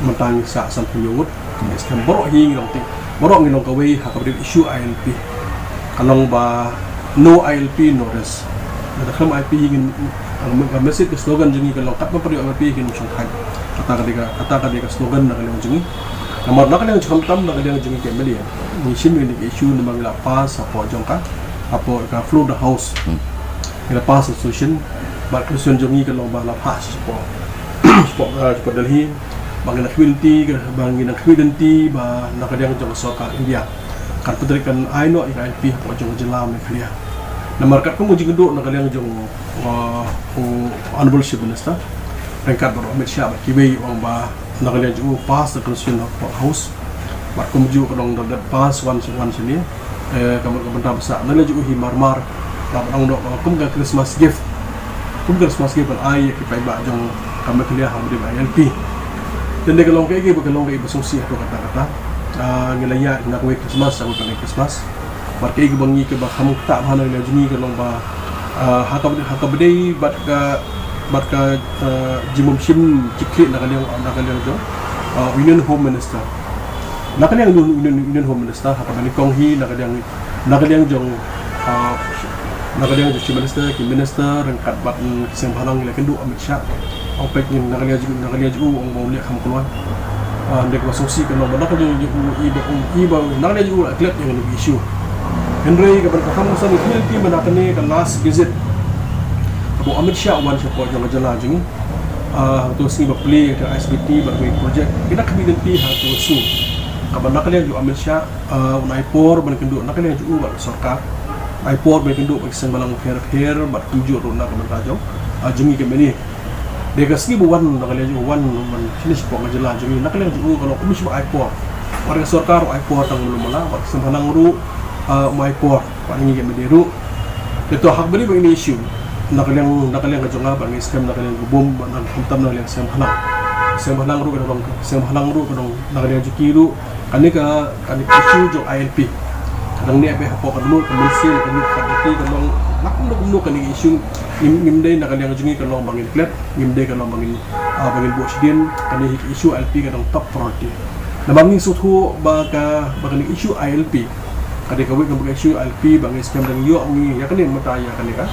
mynta ngi sah sanphew hynñiew ngut. Ngi skhem baroh hi ngi long ti, baroh ngi long kawei ha kaba dei issue I L P. Ka long ba no I L P, no rest. Lada khlem I L P hi ngin, ka message, ka slogan jong ngi ka long katba pyrshah I L P ngin shong thait. Kata ka dei ka, kata ka dei ka slogan na ka liang jong ngi. Namar na ka liang jong, khamtam na ka liang jong ngi ki M L A, ngi shim ïa kine ki issue namar ngi la pass hapoh jong ka, hapoh ka floor of the House. Ngi la pass resolution, bad resolution jong ngi ka long ba la pass shapoh, shapoh, uh, shapoh Delhi. Ba ngi nang khmih lynti, ba ngi nang khmih lynti ba na ka liang jong ka sorkar India kan pyntrei, kan ai noh ïa ka I L P hapoh jong ka jylla Meghalaya. Namar katkum u jingkynduh na ka liang jong u Honorable Chief Minister ryngkat bad u Amit Shah bad kiwei, u ong ba na ka liang jong u pass the constitution of House. Bad kumjuh ka dang da pass wan wan shane. Ka bynta ba sah na ka liang jong u hi marmar. Bad ong noh kum ka Christmas gift, kum Christmas gift ban ai ïa ki paidbah jong ka Meghalaya ha ka bynta I L P. Te ka long kaei ba, ka long kaei ba sngewsih ha kata kata. Ngi la ïa na kawei Christmas, ha kawei Christmas. Bad kaei kaba ngi kaba kham ktah bha na ka liang jong ngi ka long ba ha ka, ha kaba dei bad ka, bad ka jingbymshim jingkit na ka liang, na ka liang jong Union Home Minister. Na ka liang Union, Union Home Minister ha kaba nyngkong hi na ka liang, na ka liang jong na ka liang jong Chief Minister, ki minister ryngkat bad ki seng bhalang, la kynduh Amit Shah. Ong peit ngin na ka liang jong u, na ka liang jong u ong ba u leh kham kloi. Dei kaba sngewsih ka long ba na ka liang jong u i ba, i ba na ka liang jong u la klet ïa kane ka issue. Hynrei ka ban ka kham san i ki ba na kane ka last visit kaba u Amit Shah u wan shapoh jong ka jylla jong ngi. Hangto sngi ba plie ïa ka I S B T bad kawei project, ki da khmih lynti hangto sngi. Kaba na ka liang jong u Amit Shah un ai por ban kynduh na ka liang jong u bad ka sorkar. Ai por ban kynduh bad ki seng bhalang pher pher bad kumjuh ruh na ka bynta jong jong ngi ka mane. Dei ka sngi ba wan na ka liang jong u wan ban shane shapoh ka jylla jong ngi, na ka liang jong u ka long um shym ai por. Bad ka sorkar ruh ai por tang mala mala, bad ki seng bhalang ruh um ai por. Bad ngi ka mane ruh. Te to ha kaba dei ba ine issue na ka liang, na ka liang ka jong nga bad ngi skhem na ka liang ka bun bad na khamtam na ka liang seng bhalang. Seng bhalang ruh ka dang, seng bhalang ruh ka dang na ka liang jong ki ruh. Kane ka, kane ka issue jong I L P ka dang neh beit hapoh kano kano ka mynsiem, kano ka dei ka long na kumno kumno kane ka issue. Ngim, ngim dei na ka liang jong ngi ka long ba ngin klet, ngim dei ka long ba ngin, ba ngin buh shadien. Kane ka issue I L P ka dang top priority. Namar ngi sngewthuh ba ka, ba kane ka issue I L P ka dei kawei ka issue I L P ba ngi skhem dang ïoh ngi ïa kane mynta ïa kane ka,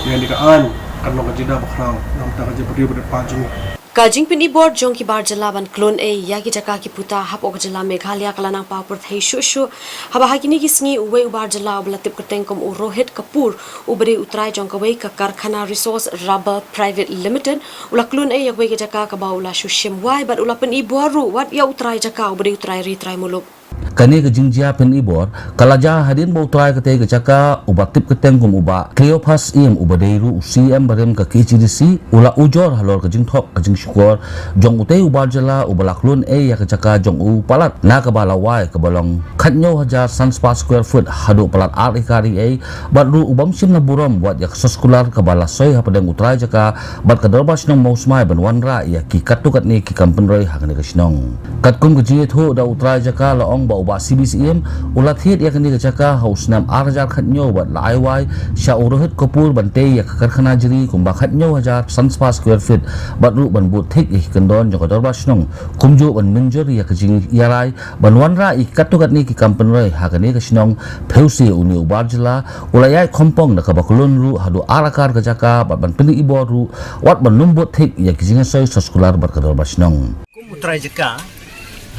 ïa kane ka aiñ kan long ka jingda bakhraw na ka bynta ka jaitbynriew bad ka jong ngi. Ka jingpyni bor jong ki bar jylla ban klun ei ïa ki jaka ki puta hapoh ka jylla Meghalaya ka la nang paw pyrthei shuh shuh. Haba ha kine ki sngi uwei u bar jylla uba la tip kyrteng kum u Rohit Kapoor, uba dei u trai jong kawei ka karkhana Resource Rubber Private Limited, u la klun ei ïa kawei ka jaka kaba u la shu shim wai bad u la pyni bor ruh wat ïa u trai jaka uba dei u trai ri trai muluk. Kane ka jingjia pyni bor ka la jia hadien ba u trai katei ka jaka uba tip kyrteng kum u Bah Cleophas Ïew, uba dei ruh u C E M barim ka K H A D C, u la ujor halor ka jingthok ka jingshukor jong utei u bar jylla uba la klun ei ïa ka jaka jong u palat na kaba la wai kaba long khathynñiew hajar san spah square foot haduh palat ar ekar ei, bad ruh u bym shym la burom wat ïa ka soskular kaba la soi hapdeng u trai jaka bad ka dorbar shnong Mawsmai ban wanrah ïa ki katto katne ki kam pynroi ha kane ka shnong. Katkum ka jingïathuh da u trai jaka la ong ba u Bah C B C M u la thied ïa kane ka jaka ha u snem ar hajar khathynñiew bad la ai wai sha u Rohit Kapoor ban tei ïa ka karkhana jri kumba khathynñiew hajar san spah square feet bad ruh ban bud thik ïa ki kyndon jong ka dorbar shnong, kumjuh ban mynjur ïa ka jingïalai ban wanrah ïa ki katto katne ki kam pynroi ha kane ka shnong. Phewse une u bar jylla u la ïaid khompong da kaba klun ruh haduh ar ekar ka jaka bad ban pyni bor ruh wat ban nym bud thik ïa ki jingsoi soskular bad ka dorbar shnong. Kum u trai jaka,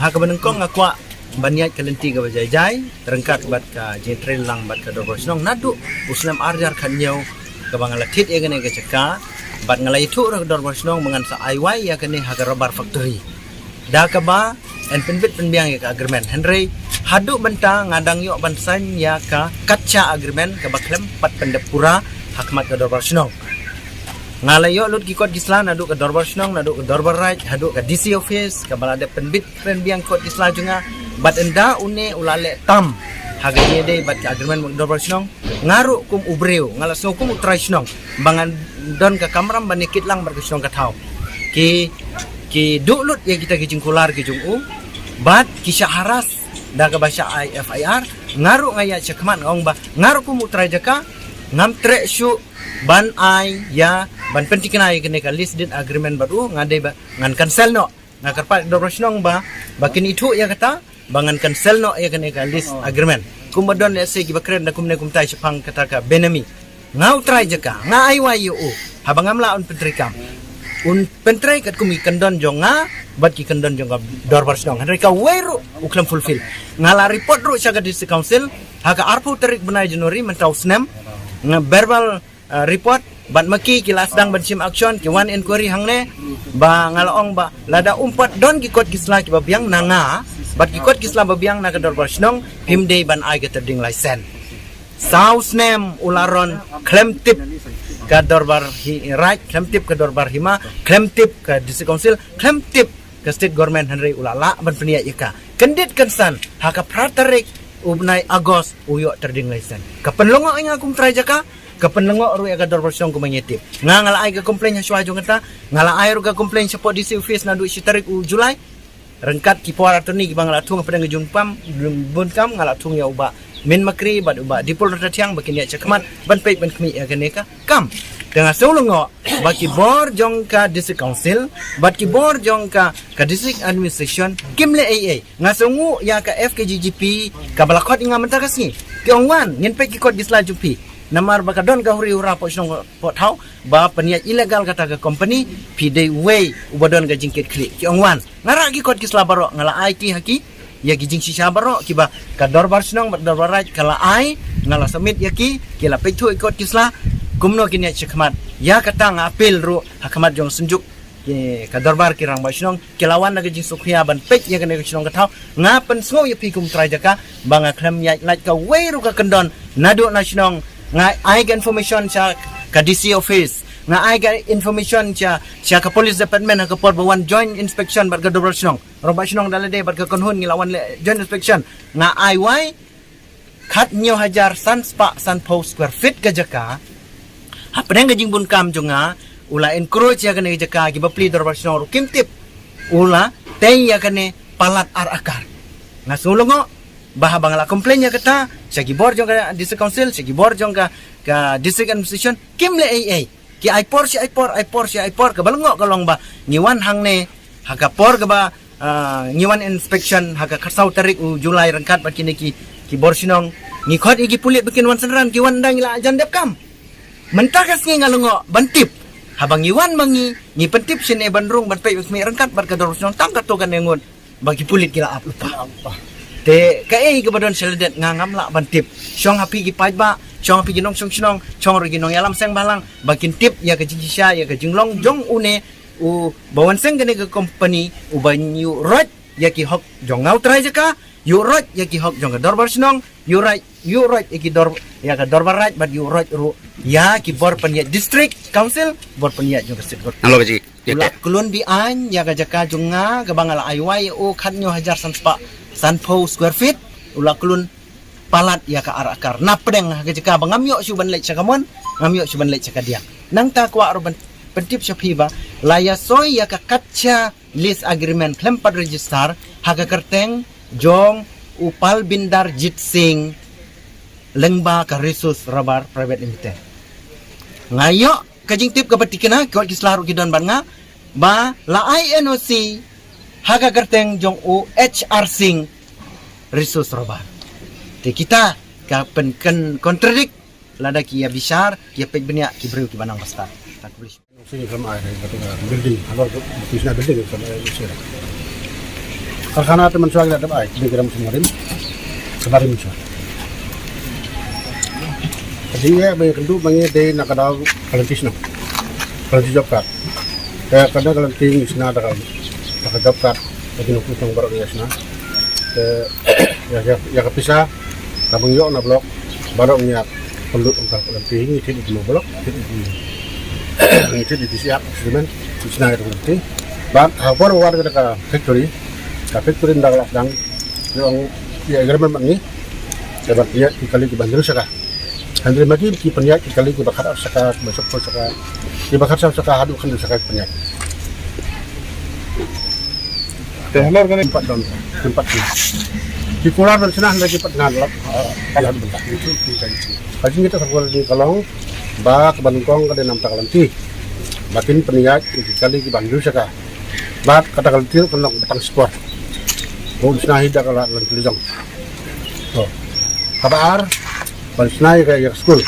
ha kaba nyngkong nga kwah ban ïaid ka lynti kaba jai jai ryngkat bad ka jingtrei lang bad ka dorbar shnong naduh u snem ar hajar khathynñiew kaba nga la thied ïa kane ka jaka bad nga la ïathuh ruh ka dorbar shnong ba ngan sa ai wai ïa kane ha ka rubber factory. Da kaba yn pynbit pynbiang ïa ka agreement, hynrei haduh mynta nga dang ïoh ban sign ïa ka katcha agreement kaba khlem pat pyndep pura ha khmat ka dorbar shnong. Nga la ïoh lut ki kot ki sla naduh ka dorbar shnong, naduh ka dorbar raid haduh ka D C office kaba la dep pynbit pynbiang kot ki sla jong nga. Bad ynda une u la leh tam ha ka jingïadei bad ka agreement bad ka dorbar shnong, nga ruh kum u briew, nga la sngew kum u trai shnong ba ngan don ka kamram ban ïakit lang bad ka shnong ka thaw. Ki, ki duh lut ïa kita ki jingkular ki jong u bad ki shah harass da kaba shah ai F I R. Nga ruh nga ïaid shakhmat nga ong ba nga ruh kum u trai jaka ngam treh shuh ban ai ïa, ban pynthikna ïa kane ka lease deed agreement bad u, nga dei ba ngan cancel noh. Nga kyrpad dorbar shnong ba, ba kin ithuh ïa kata ba ngan cancel noh ïa kane ka lease agreement. Kumba don lehse kiba kren da kumne kumtai shaphang kata ka benami. Nga u trai jaka, nga ai wai ïa u, haba ngam lah un pyntreikam, un pyntrei katkum ki kyndon jong nga bad ki kyndon jong ka dorbar shnong. Hynrei kawei ruh u khlem fulfill. Nga la report ruh sha ka District Council ha ka arphew tarik bnai January mynta u snem. Nga verbal report bad ma ki, ki la sdang ban shim action, ki wan inquiry hangne ba nga la ong ba lada um pat don ki kot ki sla kiba biang na nga bad ki kot ki sla ba biang na ka dorbar shnong, phim dei ban ai ka trading license. Saw snem u la run khlem tip ka dorbar hi-, raid, khlem tip ka dorbar hima, khlem tip ka district council, khlem tip ka state government, hynrei u la lah ban pynïaid ïa ka. Kyndit kynsan ha ka phra tarik u bnai August u ïoh trading license. Ka pynlyngngoh ïa nga kum trai jaka, ka pynlyngngoh ruh ïa ka dorbar shnong kum ba ngi tip. Nga, nga la ai ka complaint ha shuwa jong kata, nga la ai ruh ka complaint shapoh D C office naduh shi tarik u July. Ryngkat ki power attorney kiba nga la thung hapdeng ka jingbun kam, bun kam, nga la thung ïa u Bah Min Makri bad u Bah Dipul Ratathiang ba kin ïaid shakhmat ban peit ban khmih ïa kane ka kam. Te nga sngew lyngngoh ba ki bor jong ka district council bad ki bor jong ka, ka district administration kim leh ei ei. Nga sngewnguh ïa ka F K G G P kaba la khot ïa nga mynta ka sngi. Ki ong, wan ngin peit ki kot ki sla jong phi. Namar ba ka don ka huri hura poh shnong poh thaw ba pynïaid illegal kata ka company, phi dei uwei uba don ka jingkitkhlieh. Ki ong, wan. Nga rah ki kot ki sla baroh, nga la ai ki ha ki, ïa ki jingshisha baroh kiba ka dorbar shnong bad dorbar raid ka la ai, nga la submit ïa ki, ki la peit thuh ïa ki kot ki sla. Kumno kin ïaid shakhmat? Ïa kata nga appeal ruh ha khmat jong ka synjuk, ki, ka dorbar ki rangbah shnong, ki la wan da ka jingsngewkhia ban peit ïa kane ka shnong ka thaw. Nga pynsngew ïa phi kum trai jaka ba nga khlem ïaid lait kawei ruh ka kyndon naduh na shnong. Nga ai ka information sha ka D C office, nga ai ka information sha, sha ka police department ha ka por ba wan joint inspection bad ka dorbar shnong. Rangbah shnong da lade bad ka kynhun ngi la wan leh joint inspection. Nga ai wai khathynñiew hajar san spah sanphew square feet ka jaka. Hapdeng ka jingbun kam jong nga, u la encroach ïa kane ka jaka, ki bapli dorbar shnong ruh kim tip. U la tei ïa kane palat ar akar. Nga sngew lyngngoh ba haba nga la complain ïa kata sha ki bor jong ka district council, sha ki bor jong ka, ka district administration, kim leh ei ei. Ki ai por shi ai por, ai por shi ai por, kaba lyngngoh ka long ba ngi wan hangne ha ka por kaba, ah, ngi wan inspection ha ka khatsaw tarik u July ryngkat bad kine ki, ki bor shnong. Ngi khot ïa ki pulit ba kin wan synran, ki wan ynda ngi la jan dep kam. Mynta ka sngi nga lyngngoh ban tip. Haba ngi wan ma ngi, ngi pyntip shane ban rung ban peit ban khmih ryngkat bad ka dorbar shnong, tang katto katne ngut ba ki pulit ki la ap lypa. Te kaei kaba don sha lade nga ngam lah ban tip. Shong ha phi ki paidbah, shong ha phi ki nongshong shnong, shong ruh ki nongïalam seng bhalang ba kin tip ïa ka jingshisha, ïa ka jinglong jong une uba wan seng kane ka company, uba ïuh roit ïa ki hok jong nga u trai jaka, ïuh roit ïa ki hok jong ka dorbar shnong, ïuh roit, ïuh roit ïa ki dor, ïa ka dorbar raid bad ïuh roit ruh ïa ki bor pynïaid district council, bor pynïaid jong ka state government. Nalor ka jingkit. U la klun be-aiñ ïa ka jaka jong nga kaba nga la ai wai ïa u khathynñiew hajar san spah sanphew square feet, u la klun palat ïa ka ar akar. Na pdeng ha ka jaka ba ngam ïoh shuh ban leit sha kamon, ngam ïoh shuh ban leit sha kadiang. Nangta kwah ruh ban pyntip sha phi ba la ïasoi ïa ka katcha lease agreement khlem pat register ha ka kyrteng jong u Palbinder Jit Singh lyngba ka Resource Rubber Private Limited. Nga ïoh ka jingtip kaba tikna, ki kot ki sla ruh ki don bad nga, ba la ai N O C ha ka kyrteng jong u H R Singh Resource Rubber. Te kita ka pynken contradict, lada ki ïa bishar, ki ïa peit bniah ki briew kiba nang ba stad. Ka khublei. Sini kam ai, building, halor tu, business building kam ai, sini. Karkhana te mynshuwa ki la dep ai, kini ki dang mynshuwa rim, kaba rim mynshuwa. Ka jingeh ba ngi kynduh ba ngi dei na ka daw ka lynti shnong, ka lynti job card. Te ka daw ka lynti ngi shna da ka, da ka job card, da ki nongshong shnong baroh ngi shna. Te ïa, ïa, ïa ka pisa kaba ngi ïoh na block baroh ngi ïa pynlut ong ka lynti, ngi thied ïa ki block, thied ïa ki, ngi thied ïa ki siak, simen, ngi shna ïa ka lynti. Bad ha por ba wan ka factory, ka factory nda ka la sdang, ngi ong ïa agreement bad ngi, te ban pynïaid ki kali kiba hynriew shaka. Hynriew ma ki, ki pynïaid ki kali kiba khatar shaka, kiba shiphew shaka, kiba khatar shaka haduh khyndai shaka ki pynïaid. Te halor kane pat don, ki pat ki. Ki kular don shna hynriew ki pat ngan lap, ah, ki haduh bynta. Ka jingkit sa kular di ka long ba kaba nyngkong ka dei na bynta ka lynti. Ba kin pynïaid ki kali kiba hynriew shaka. Bad kata ka lynti ka long ba tang spor. Ba un shna hi da ka la lynti jong. To. Kaba ar, ban shna ïa ka, ïa ka skul.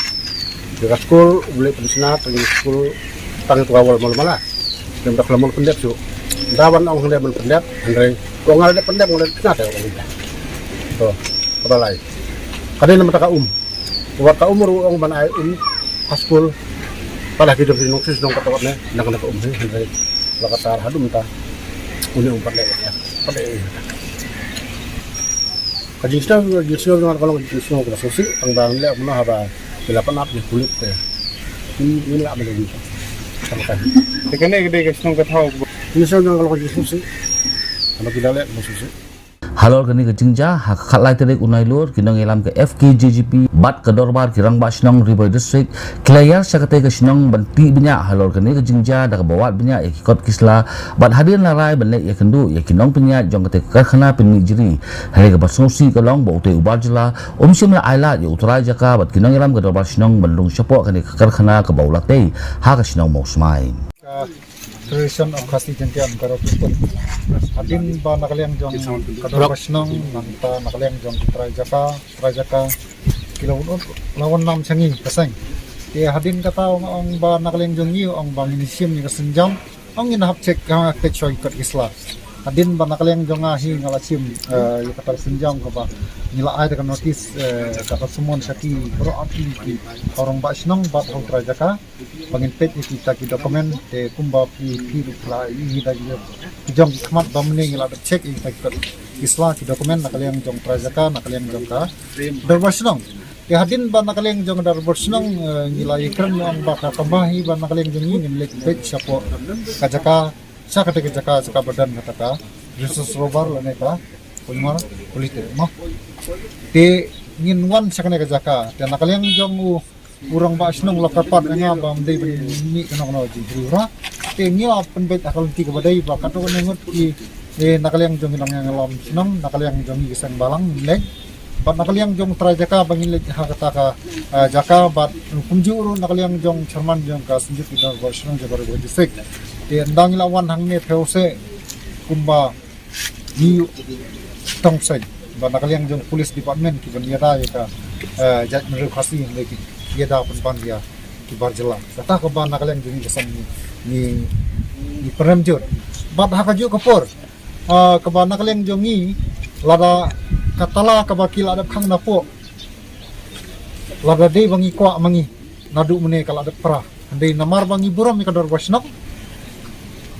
Ïa ka skul, u leh pynshna, tang ïa ka skul, tang ïa ka wall mala mala. Ym da ka la mala pyndep shuh. Da ban ong hynrei ban pyndep, hynrei ko nga la dep pyndep, nga la dep shna te ong. To, kaba lai. Ka dei na bynta ka um. Wat ka um ruh ong ban ai um ha skul. Pala ki dong ki nongshong shnong kata wat ne, nang na ka um hi, hynrei la kata haduh mynta. Une um pat leh, pat leh. Ka jingsngew, ka jingsngew jong nga ka long ka jingsngew kaba sngewsih, tang ba ngi leh kumno haba ngi la pan ap ïa ki pulit te. Ngim, ngim lah ban leh kumta. Te kane ka dei ka shnong ka thaw. Ka jingsngew jong nga ka long ka jingsngewsih. Haba ki la leh kaba sngewsih. Halor kane ka jingjia, ha ka khatlai tarik u Nailur, ki nongïalam ka F K J G P bad ka dorbar ki rangbah shnong Ri Bhoi District ki la ïar sha katei ka shnong ban tih bniah halor kane ka jingjia da kaba wad bniah ïa ki kot ki sla bad hadien la rai ban leit ïakynduh ïa ki nongpynïaid jong katei ka karkhana pynmih jri. Hynrei kaba sngewsih ka long ba utei u bar jylla um shym la ailad ïa u trai jaka bad ki nongïalam ka dorbar shnong ban rung shapoh kane ka karkhana kaba u la tei ha ka shnong Mawsmai. Ka Federation of Khasi Jaintia and Garo People, hadien ba na ka liang jong ka dorbar shnong, nangta na ka liang jong ki trai jaka, trai jaka ki la wan, la wan nam sha ngi ka seng. Te hadien kata ong, ong ba na ka liang jong ngi ong ba ngin shim ïa ka sienjam, ong ngin hap check ha ka tei sha ki kot ki sla. Hadien ba na ka liang jong nga hi nga la shim, eh, ïa kata ka sienjam kaba ngi la ai da ka notice, eh, kata ka summon sha ki baroh arti ki ha u rangbah shnong bad ha u trai jaka ba ngin peit ïa kita ki document. Te kumba phi, phi ruh phi la ïohi da ki jong ki khmat ba mynne ngi la dep check ïa kita ki, ki sla ki document na ka liang jong trai jaka, na ka liang jong ka dorbar shnong. Te hadien ba na ka liang jong ka dorbar shnong, eh, ngi la ïakren ong ba ka kam ba hi ba na ka liang jong ngi ngin leit peit shapoh ka jaka, sha kata ka jaka, jaka ba don kata ka resource robber lane ka polymer, polytech mo. Te ngin wan sha kane ka jaka, te na ka liang jong u u rangbah shnong u la kyrpad ïa nga ba ym dei ban mih kano kano jinghuri hura. Te ngi la pynbeit ha ka lynti kaba dei ba katto katne ngut ki, eh, na ka liang jong ki nongïalam shnong, na ka liang jong ki seng balang ngin leit. Bad na ka liang jong trai jaka ba ngin leit ha kata ka, eh, jaka bad kumjuh ruh na ka liang jong chairman jong ka Synjuk ki Dorbar Shnong jong ka Ri Bhoi District. Te ynda ngi la wan hangne phi ïohsngew kumba ngi ïoh tong seng ba na ka liang jong police department ki ban ïada ïa ka, eh, jaitbynriew Khasi ne ki ïada pynban ïa ki bar jylla. Kata kaba na ka liang jong ngi ka seng ngi, ngi, ngi pynrem jur. Bad ha kajuh ka por, eh, kaba na ka liang jong ngi lada ka tala kaba ki la dep khang napoh, lada dei ba ngi kwah ma ngi naduh mynne ka la dep pra. Hynrei namar ba ngi burom ïa ka dorbar shnong,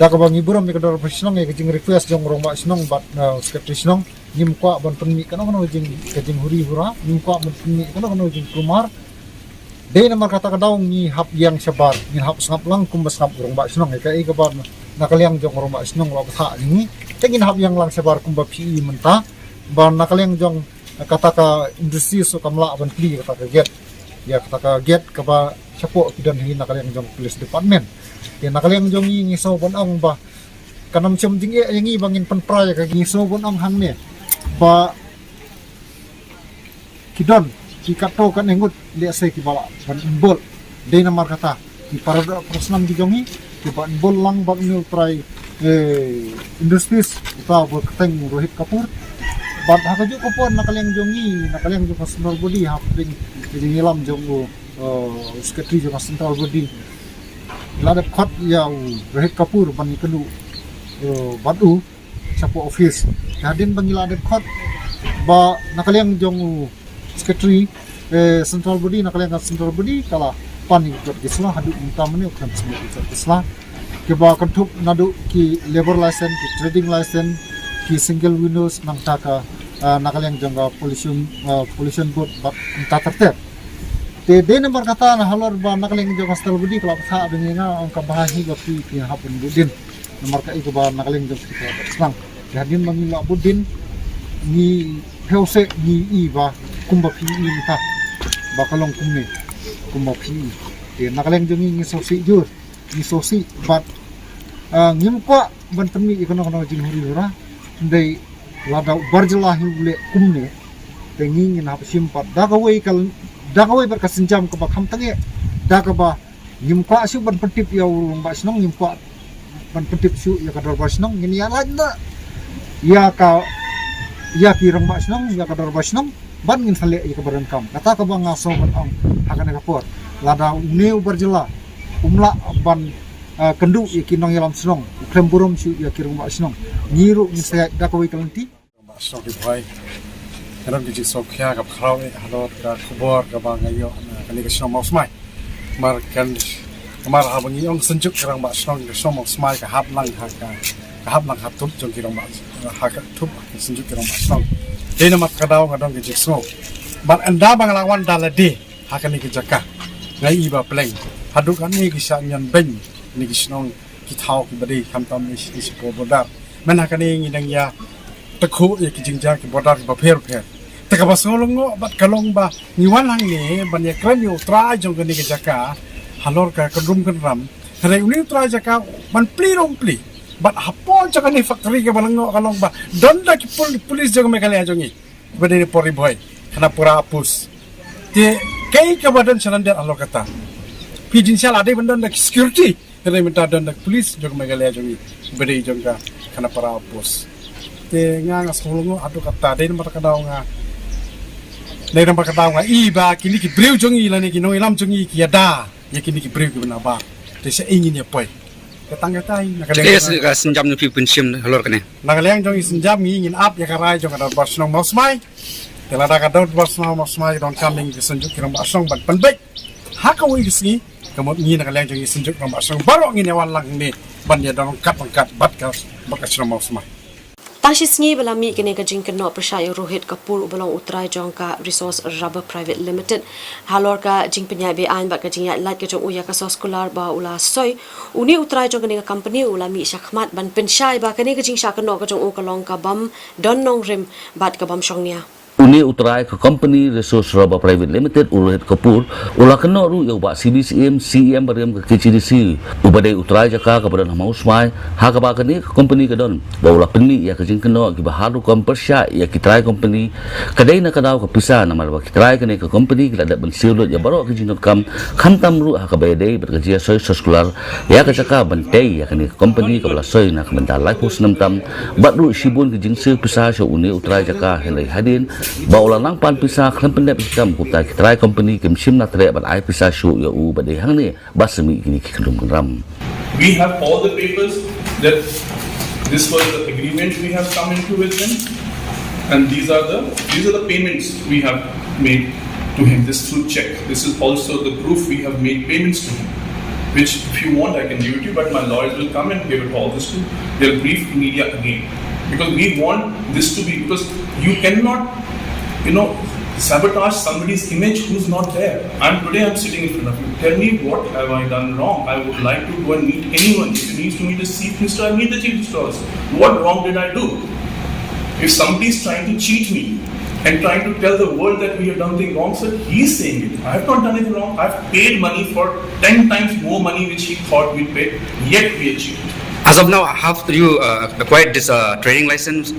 da kaba ngi burom ïa ka dorbar shnong, ïa ka jingrequest jong u rangbah shnong bad, eh, secretary shnong, ngim kwah ban pynmih kano kano jing, ka jinghuri hura, ngim kwah ban pynmih kano kano jingkulmar. Dei namar kata ka daw ngi hap ïeng shabar, ngi hap sngap lang kumba sngap u rangbah shnong, ïa kaei kaba na ka liang jong u rangbah shnong u la bthah ïa ngi. Te ngin hap ïeng lang shabar kumba phi i mynta ba na ka liang jong kata ka industry so kam lah ban plie kata ka gate. Ïa kata ka gate kaba shapoh ki don hi na ka liang jong police department. Te na ka liang jong ngi ngi sngew ban ong ba kan ym shym jingeh ïa ngi ba ngin pynpra ïa ka, ngi sngew ban ong hangne ba ki don ki katto katne ngut lehse kiba lah ban involve. Dei namar kata ki para doh para snam ki jong ngi kiba involve lang bad une u trai, eh, industries uta ba kyrteng Rohit Kapoor. Bad ha kajuh ka por na ka liang jong ngi, na ka liang jong ka central body, hapdeng ka jingïalam jong u, eh, secretary jong ka central body, la dep khot ïa u Rohit Kapoor ban ïakynduh, eh, bad u shapoh office. Te hadien ba ngi la dep khot ba na ka liang jong u secretary, eh, central body, na ka liang ka central body ka la pan ïa ki kot ki sla, haduh mynta mynne u khlem submit ïa ki kot ki sla. Kiba kynthup naduh ki labour license, ki trading license, ki single windows, nangta ka, ah, na ka liang jong ka pollution, ah, pollution board bad nangta ter ter. Te dei namar kata na halor ba na ka liang jong ka central body ka la bthah ïa nga ong kaba hi ba phi, phi hap ban bud dien. Namar kaei kaba na ka liang jong phi ka la bud slang. Te hadien ba ngi la bud dien ngi phi ïohsngew ngi i ba kumba phi i mynta ba ka long kumne kumba phi i. Te na ka liang jong ngi ngi sngewsih jur, ngi sngewsih bad, ah, ngim kwah ban pynmih ïa kano kano jinghuri hura. Hynrei lada u bar jylla hi u leh kumne te ngi ngin hap shim pat da kawei ka, da kawei bad ka sienjam kaba kham tang eh, da kaba ngim kwah shuh ban pyntip ïa u rangbah shnong, ngim kwah ban pyntip shuh ïa ka dorbar shnong, ngin ïa lait na ïa ka, ïa ki rangbah shnong, ïa ka dorbar shnong, ban ngin sa leh ïa kaba donkam. Kata kaba nga sngew ban ong ha kane ka por. Lada une u bar jylla um lah ban, ah, kynduh ïa ki nongïalam shnong, u khlem burom shuh ïa ki rangbah shnong, ngi ruh ngin sa ïaid da kawei ka lynti. Rangbah shnong Ri Bhoi. Ka don ka jingsngewkhia kaba khraw eh halor ka khubor kaba nga ïoh na kane ka shnong Mawsmai. Mar kan, mar haba ngi ong Synjuk ki Rangbah Shnong, ka shnong Mawsmai ka hap lang ha ka, ka hap lang ha thup jong ki rangbah, ha ka thup ka Synjuk ki Rangbah Shnong. Dei namar kata ka daw nga don ka jingsngew. Bad ynda ba nga la wan da lade ha kane ka jaka, nga ïohi ba pleng haduh katne ki shah ñion beiñ ne ki shnong, ki thaw kiba dei khamtam ne shi, shi border. Mynta ha kane ngi dang ïa takhuh ïa ki jingjia ki border kiba pher pher. Te kaba sngewlyngngoh bad ka long ba ngi wan hangne ban ïakren ïa u trai jong kane ka jaka halor ka kynrum kynram. Hynrei une u trai jaka ban plie ruh um plie. Bad hapoh jong kane factory kaba lyngngoh ka long ba don da ki pul-, pulit jong Meghalaya jong ngi, ba dei por Ri Bhoi, Khanapara Outpost. Te kaei kaba don shalyndet halor kata? Phi jingshisha la dei ban don da ki security, hynrei mynta don da ki pulit jong Meghalaya jong ngi, ba dei jong ka Khanapara Outpost. Te nga, nga sngewlyngngoh haduh katta, dei namar kata nga, dei namar kata nga ïohi ba kine ki briew jong ngi lane ki nongïalam jong ngi ki ïada ïa kine ki briew kiba nabar. Te shaei ngin ïa poi? Ka tang katai, na ka liang, ka synjam jong phi pynshim halor kane? Na ka liang jong i synjam ngi, ngin ap ïa ka rai jong ka Dorbar Shnong Mawsmai. Te lada ka Dorbar Shnong Mawsmai ka donkam ïa ngi ki synjuk ki rangbah shnong ban pynbeit ha kawei ka sngi, ka mut ngi na ka liang jong i synjuk rangbah shnong baroh ngin ïa wan lang hangne ban ïa don ryngkat ryngkat bad ka, bad ka shnong Mawsmai. Tang shi sngi ba la mih kane ka jingkynnoh pyrshah ïa u Rohit Kapoor uba long u trai jong ka Resource Rubber Private Limited. Halor ka jingpynïaid be-aiñ bad ka jingïaid lait ka jong u ïa ka soskular ba u la soi, une u trai jong kane ka company u la mih shakhmat ban pynshai ba kane ka jingshah kynnoh ka jong u ka long ka bym don nongrim bad ka bym shongnia. Une u trai ka company Resource Rubber Private Limited, u Rohit Kapoor, u la kynnoh ruh ïa u Bah C V Syiem, C E M barim ka K H A D C, uba dei u trai jaka kaba don ha Mawsmai, ha kaba kane ka company ka don, ba u la pynmih ïa ka jingkynnoh kiba har rukom pyrshah ïa ki trai company. Ka dei na ka daw ka pisa namar ba ki trai kane ka company ki la dep ban siew lut ïa baroh ki jingdonkam, khamtam ruh ha kaba ïadei bad ka jingïasoi soskular ïa ka jaka ban tei ïa kane ka company kaba la soi na ka bynta laiphew snem tam, bad ruh shibun ki jingsiew pisa sha une u trai jaka, hynrei hadien ba u la nang pan pisa khlem pyndep shitom, kumta ki trai company kim shym la treh ban ai pisa shuh ïa u ba dei hangne ba sa mih kine ki kynrum kynram. We have all the papers that this was the agreement we have come into with him, and these are the, these are the payments we have made to him. This through check. This is also the proof we have made payments to him, which if you want, I can give it to you, but my lawyers will come and give it all this to, they'll brief the media again. Because we want this to be, because you cannot, you know, sabotage somebody's image who's not there. I'm, today I'm sitting in front of you. Tell me, what have I done wrong? I would like to go and meet anyone. If he needs to meet the chief minister, I meet the chief minister also. What wrong did I do? If somebody is trying to cheat me and trying to tell the world that we have done things wrong, sir, he is saying it. I have not done anything wrong. I have paid money for ten times more money which he thought we paid, yet we achieved. As of now, have you uh, acquired this uh, trading license?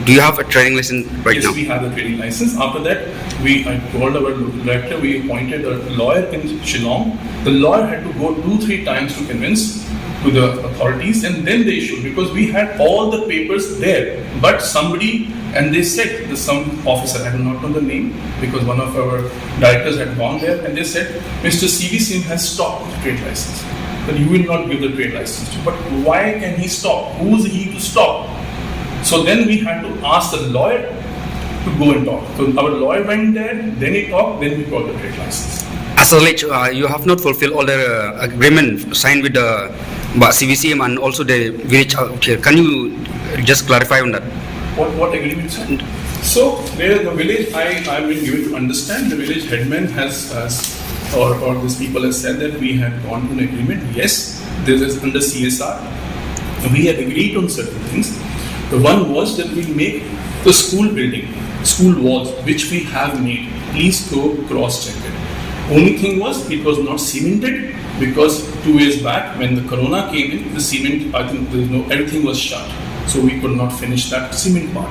Do you have a trading license right now? Yes, we have a trading license. After that, we, I called our local director. We appointed a lawyer in Shillong. The lawyer had to go two, three times to convince to the authorities, and then they issued, because we had all the papers there. But somebody, and they said, the some officer, I do not know the name, because one of our directors had gone there, and they said, "Mister C V Syiem has stopped the trade license, that you will not give the trade license to." But why can he stop? Who is he to stop? So then we had to ask the lawyer to go and talk. So our lawyer went there, then he talked, then we got the trade license. As alleged, uh, you have not fulfilled all the uh, agreement signed with the uh, C V Syiem and also the village. Uh, okay. Can you just clarify on that? What, what agreement, sir? So there, the village, I, I've been given to understand the village headman has, has or, or these people have said that we had gone to an agreement. Yes, this is under C S R. We had agreed on certain things. The one was that we make the school building, school walls, which we have made. Please go cross-check it. Only thing was, it was not cemented because two years back when the corona came in, the cement, I think there's no, everything was shut. So we could not finish that cement part.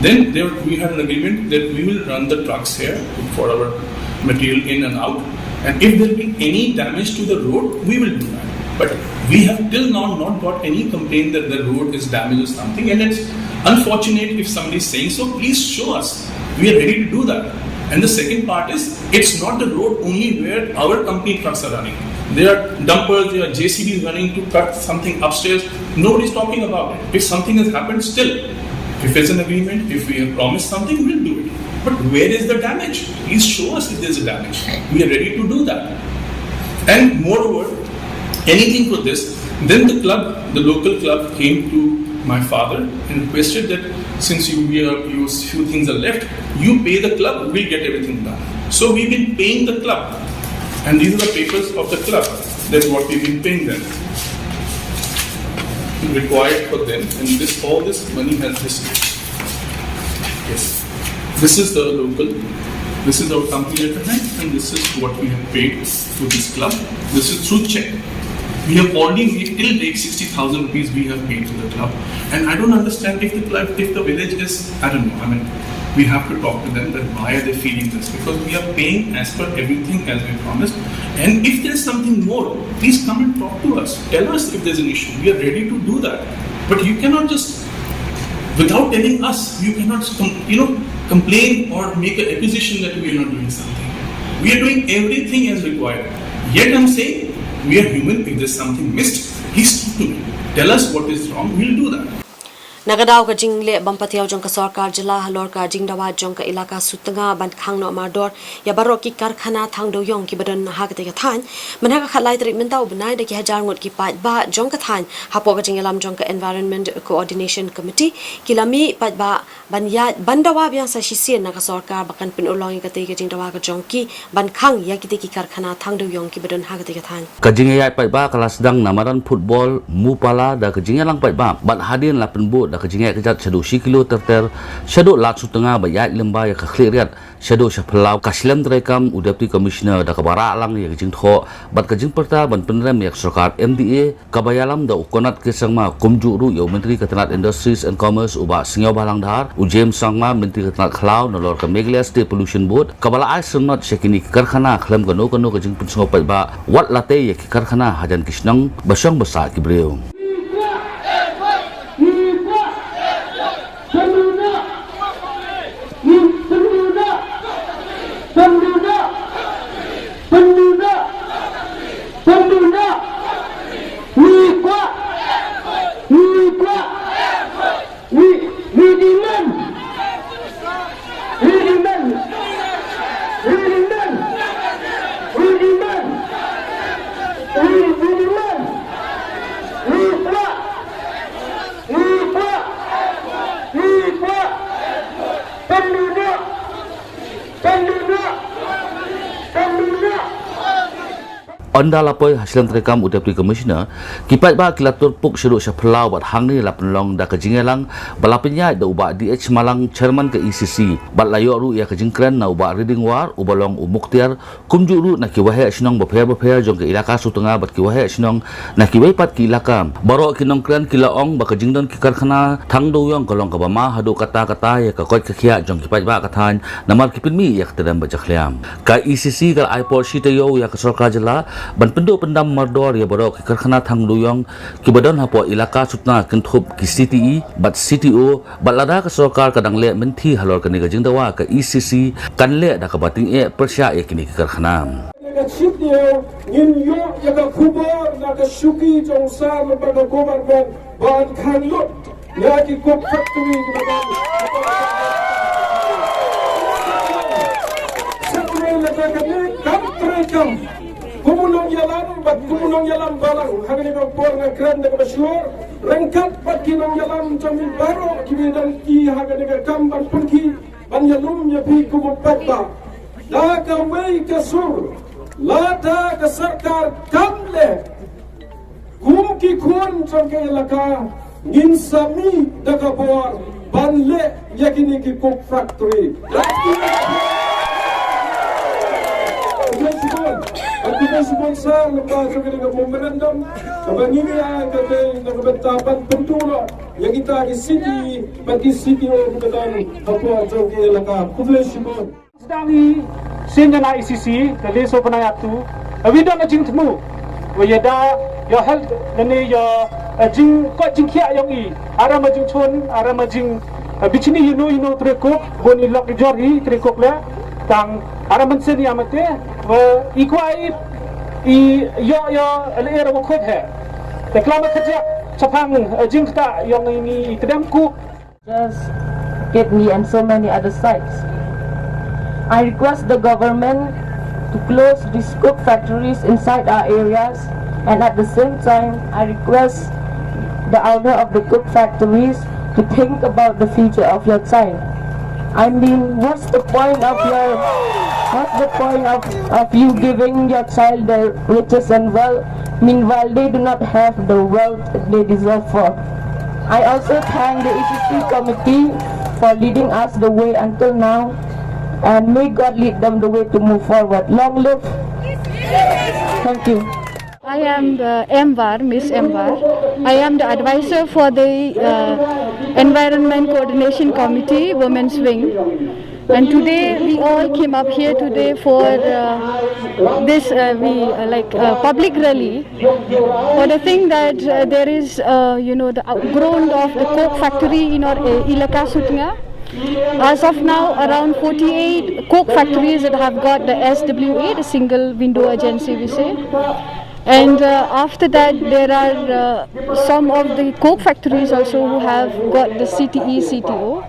Then there, we had an agreement that we will run the trucks here for our material in and out. And if there be any damage to the road, we will do that. But we have till now not got any complaint that the road is damaged or something. And it's unfortunate if somebody is saying so, please show us. We are ready to do that. And the second part is, it's not the road only where our company trucks are running. There are dumpers, there are J C Bs running to cut something upstairs. Nobody is talking about it. If something has happened, still, if it's an agreement, if we have promised something, we'll do it. But where is the damage? Please show us if there's a damage. We are ready to do that. And moreover, anything for this, then the club, the local club came to my father and requested that since you we are you few things are left, you pay the club, we'll get everything done. So we've been paying the club, and these are the papers of the club. That's what we've been paying them. Required for them, and this all this money has this. Yes, this is the local. This is our company letterhead, and this is what we have paid to this club. This is through check. We have already made till date sixty thousand rupees we have paid to the club. And I don't understand if the club, if the village is, I don't know, I mean, we have to talk to them that why are they feeling this? Because we are paying as per everything as we promised. And if there's something more, please come and talk to us. Tell us if there's an issue. We are ready to do that. But you cannot just, without telling us, you cannot, com- you know, complain or make an accusation that we are not doing something. We are doing everything as required. Yet I'm saying, we are human. If there's something missed, please talk to me. Tell us what is wrong. We'll do that. Na ka daw ka jingleh bym patiaw jong ka sorkar jylla halor ka jingdawa jong ka ilaka Sutnga ban khang noh mardor ïa baroh ki karkhana thang dewïong kiba don ha katei ka thaiñ, mynha ka khatlai tarik mynta u bnai da ki hajar ngut ki paidbah jong ka thaiñ hapoh ka jingïalam jong ka Environment Coordination Committee ki la mih paidbah ban ïaid ban dawa biang sa shisien na ka sorkar ba kan pynurlong ïa katei ka jingdawa ka jong ki ban khang ïa kitei ki karkhana thang dewïong kiba don ha katei ka thaiñ. Ka jingïaid paidbah ka la sdang na madan football Mupala da ka jingïalang paidbah bad hadien la pynbud da ka jingïaid kjat shaduh shi kilo ter ter shaduh Lad Sutnga ba ïaid lyngba ïa ka khlieh riat shaduh sha phyllaw ka shlem treikam u Deputy Commissioner da kaba rah lang ïa ka jingthoh bad ka jingpyrta ban pynrem ïa ka sorkar M D A kaba ïalam da u Conrad K Sangma, kumjuh ruh ïa u Myntri ka tnat Industries and Commerce u Bah Sniawbhalang Dhar, u James Sangma, Myntri ka tnat Khlaw nalor ka Meghalaya State Pollution Board, kaba la ai syrnod sha kine ki karkhana khlem kano kano ka jingpynsngew paidbah, wat la tei ïa ki karkhana hajan ki shnong ba shong ba sah ki briew. Pynbna! Ngi kwah! Ngi kwah! Ngi, ngi demand! Ngi demand! Ngi demand! Ngi demand! Ngi, ngi demand! Ngi kwah! Ngi kwah! Ngi kwah! Pynbna! Pynbna! Pynbna! Ynda la poi ha shlem treikam u Deputy Commissioner, ki paidbah ki la tur puk shaduh sha phyllaw bad hangne la pynlong da ka jingïalang ba la pynïaid da u Bah D H Malang, Chairman ka E C C, bad la ïoh ruh ïa ka jingkren na u Bah Riding War uba long u mukhtiar, kumjuh ruh na ki waheh shnong bapher bapher jong ka ilaka Sutnga bad ki waheh shnong na kiwei pat ki ilaka. Baroh ki nongkren ki la ong ba ka jingdon ki karkhana thang dewïong ka long kaba ma haduh katta katta ïa ka koit ka khiah jong ki paidbah ka thaiñ namar ki pynmih ïa ka tdem ba jakhlia. Ka E C C ka la ai por shi taïew ïa ka sorkar jylla ban pynduh pyndam mardor ïa baroh ki karkhana thang dewïong kiba don hapoh ilaka Sutnga, kynthup ki C T E bad C T O, bad lada ka sorkar ka dang leh mynthi halor kane ka jingdawa, ka E C C kan leh da kaba tyngeh pyrshah ïa kine ki karkhana. Ka shi taïew ngin ïoh ïa ka khubor na ka shuki jong u Sir bad ka government ban khang lut ïa ki coke factory kiba don. Sa kane lada kane kam treikam, kum u nongïalam bad kum u nongïalam balang, ha kane ka por nga kren da kaba shlur ryngkat bad ki nongïalam jong ngi baroh kiba don ki ha kane ka kam ban pynkhih ban ïalum ïa phi kum u paidbah. Da kawei ka sur, lada ka sorkar kam leh, kum ki khun jong ka ilaka ngin sa mih da ka bor ban leh ïa kine ki coke factory. Khublei shibun, khublei shibun Sir, lyngba jong kane ka memorandum kaba ngi ïa ka dei na ka bynta ban pynduh noh ïa kita ki C T E bad ki C T O kiba don hapoh jong ka ilaka. Khublei shibun. Sdang i sien na E C C, ka List of Nayatu, a wi don a jingthmu wa ïada ïa health lane ïa, eh, jingkoit jingkhiah jong i. Ara ma jingchun, ara ma jing, eh, bichni ïa no ïa no trekuk, bun i lok i jor i trekuk le, tang ara mynsiem ïa mate, wa i kwah i, i ïoh ïa lyer wa khot he. Te klam ka jia, chapang, eh, jingkta jong i ni i tdem ku. Just kidney and so many other sites. I request the government to close these coke factories inside our areas, and at the same time, I request the owner of the coke factories to think about the future of your child. I mean, what's the point of your, what's the point of, of you giving your child the riches and wealth? Meanwhile, they do not have the wealth they deserve for. I also thank the E C C committee for leading us the way until now, and may God lead them the way to move forward. Long live. Thank you. I am uh, Emvar, Miss Emvar. I am the advisor for the uh, Environment Coordination Committee, Women's Wing. And today we all came up here today for uh, this uh, we uh, like uh, public rally for the thing that uh, there is uh, you know the outgrown of the coke factory in our uh, ilaka Sutnga. As of now, around forty-eight coke factories that have got the S W A, the single window agency we say. And uh, after that, there are uh, some of the coke factories also who have got the C T E, C T O.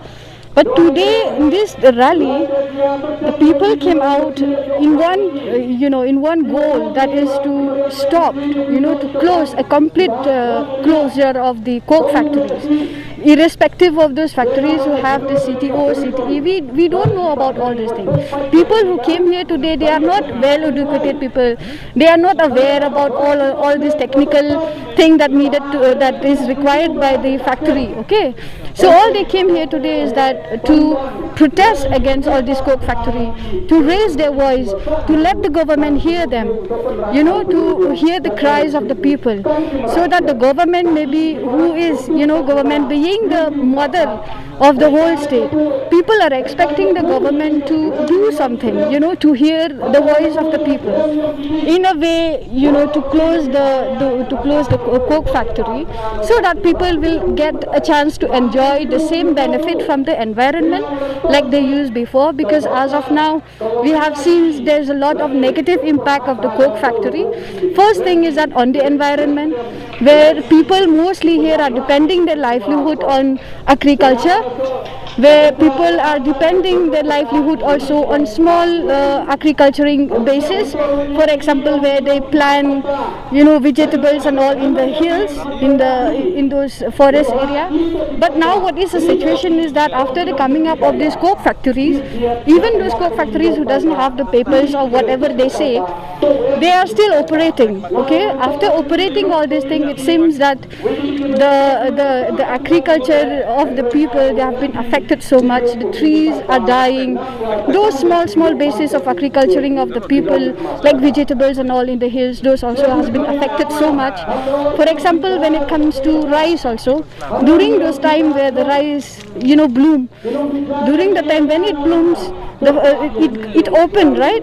But today, in this rally, the people came out in one, uh, you know, in one goal, that is to stop, you know, to close, a complete uh, closure of the coke factories. Irrespective of those factories who have the C T O, C T E, we, we don't know about all these things. People who came here today, they are not well educated people. They are not aware about all, all this technical thing that needed to, uh, that is required by the factory. Okay, so all they came here today is that to protest against all this coke factory, to raise their voice, to let the government hear them, you know, to hear the cries of the people, so that the government, maybe, who is, you know, government being the mother of the whole state, people are expecting the government to do something, you know, to hear the voice of the people in a way, you know, to close the, the to close the co- coke factory, so that people will get a chance to enjoy the same benefit from the environment like they used before. Because as of now, we have seen there's a lot of negative impact of the coke factory. First thing is that on the environment, where people mostly here are depending their livelihood on agriculture, where people are depending their livelihood also on small uh, agriculturing basis. For example, where they plant, you know, vegetables and all in the hills, in the in those forest area. But now what is the situation is that after the coming up of these coke factories, even those coke factories who doesn't have the papers or whatever they say, they are still operating. Okay, after operating all this thing, it seems that the the the agriculture of the people, they have been affected so much. The trees are dying. Those small small basis of agriculturing of the people, like vegetables and all in the hills, those also has been affected so much. For example, when it comes to rice also, during those time where the rice, you know, bloom, during the time when it blooms, the, uh, it, it opened, right?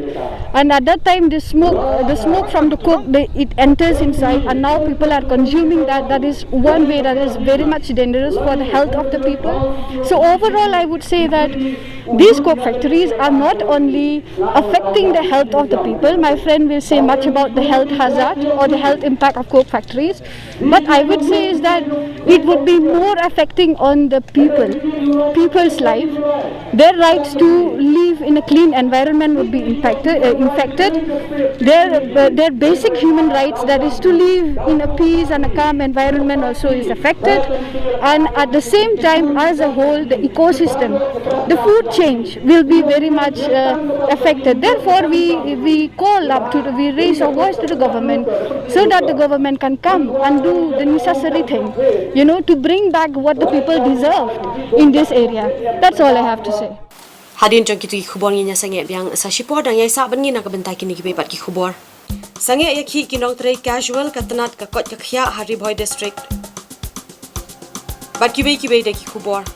And at that time, the smoke, uh, the smoke from the coke, the, it enters inside, and now people are consuming that. That is one way that is very much dangerous for the health of the people. So overall, I would say that these coke factories are not only affecting the health of the people. My friend will say much about the health hazard or the health impact of coke factories. But I would say is that it would be more affecting on the people, people's life. Their rights to live in a clean environment would be impacted, uh, infected. Their uh, their basic human rights, that is to live in a peace and a calm environment, also is affected. And at the same time, as a whole, the ecosystem, the food chain will be very much uh, affected. Therefore, we we call up to the, we raise our voice to the government so that the government can come and do the necessary thing, you know, to bring back what the people deserved in this area. That's all I have to say. Hadien jong kito ki khubor ngin ïa sangeh biang sa shipor, dang ïa sah ban ngin na ka bynta kine ki bad ki khubor. Sangeh ïa ki ki nongtrei casual ka tnat ka koit ka khiah ha Ri Bhoi District. Bad kiwei kiwei de ki khubor.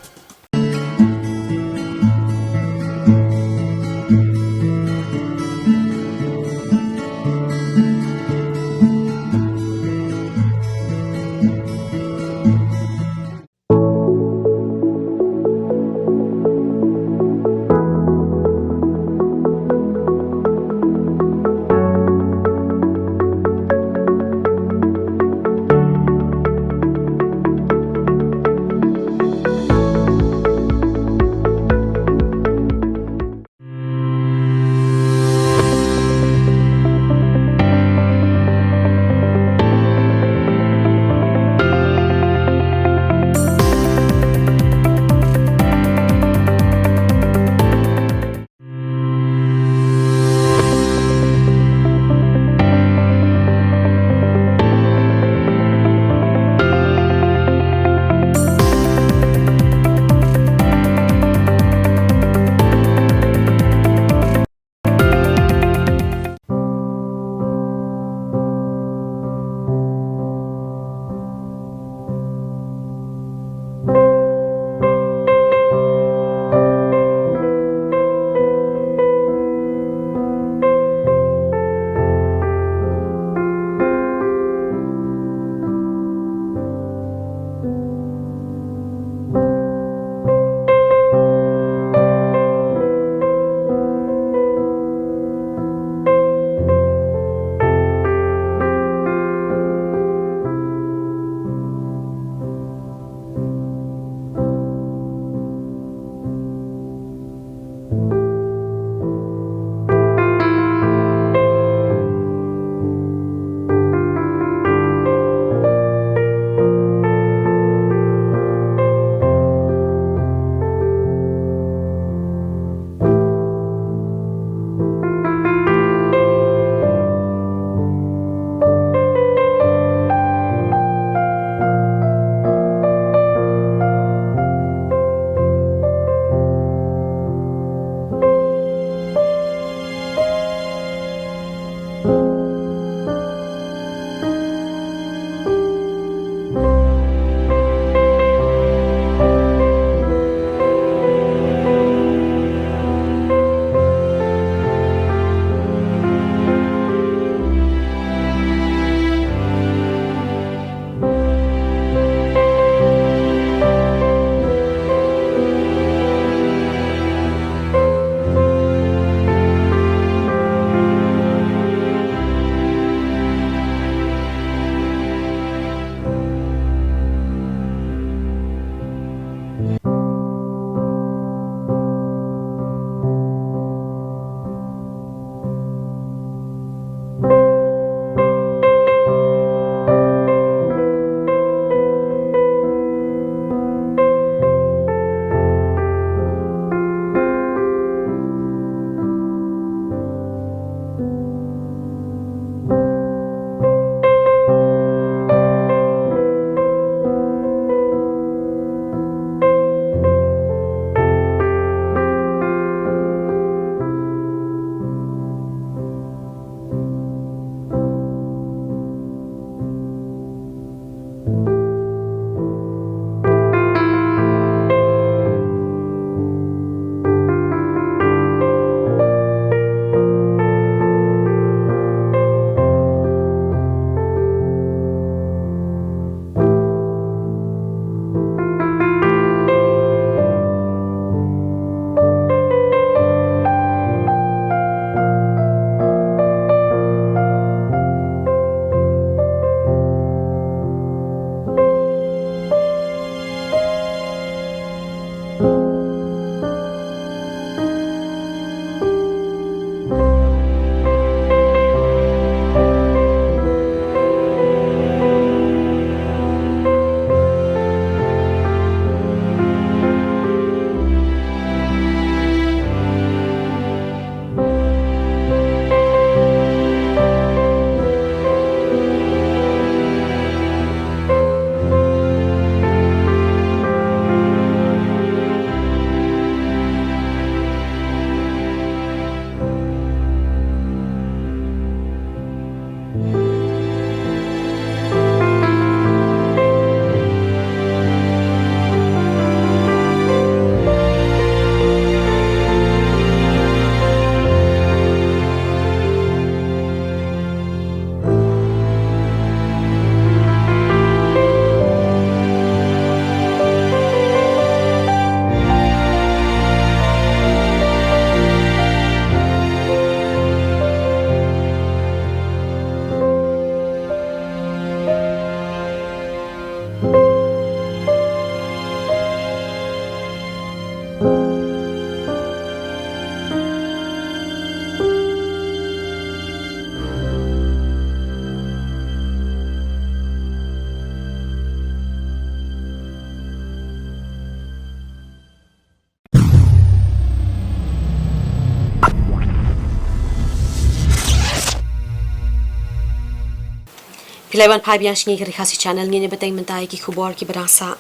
Phi la wan phai biang sha ngi ka Ri Khasi Channel, ngin ïa bteng mynta ïa ki khubor kiba dang sah.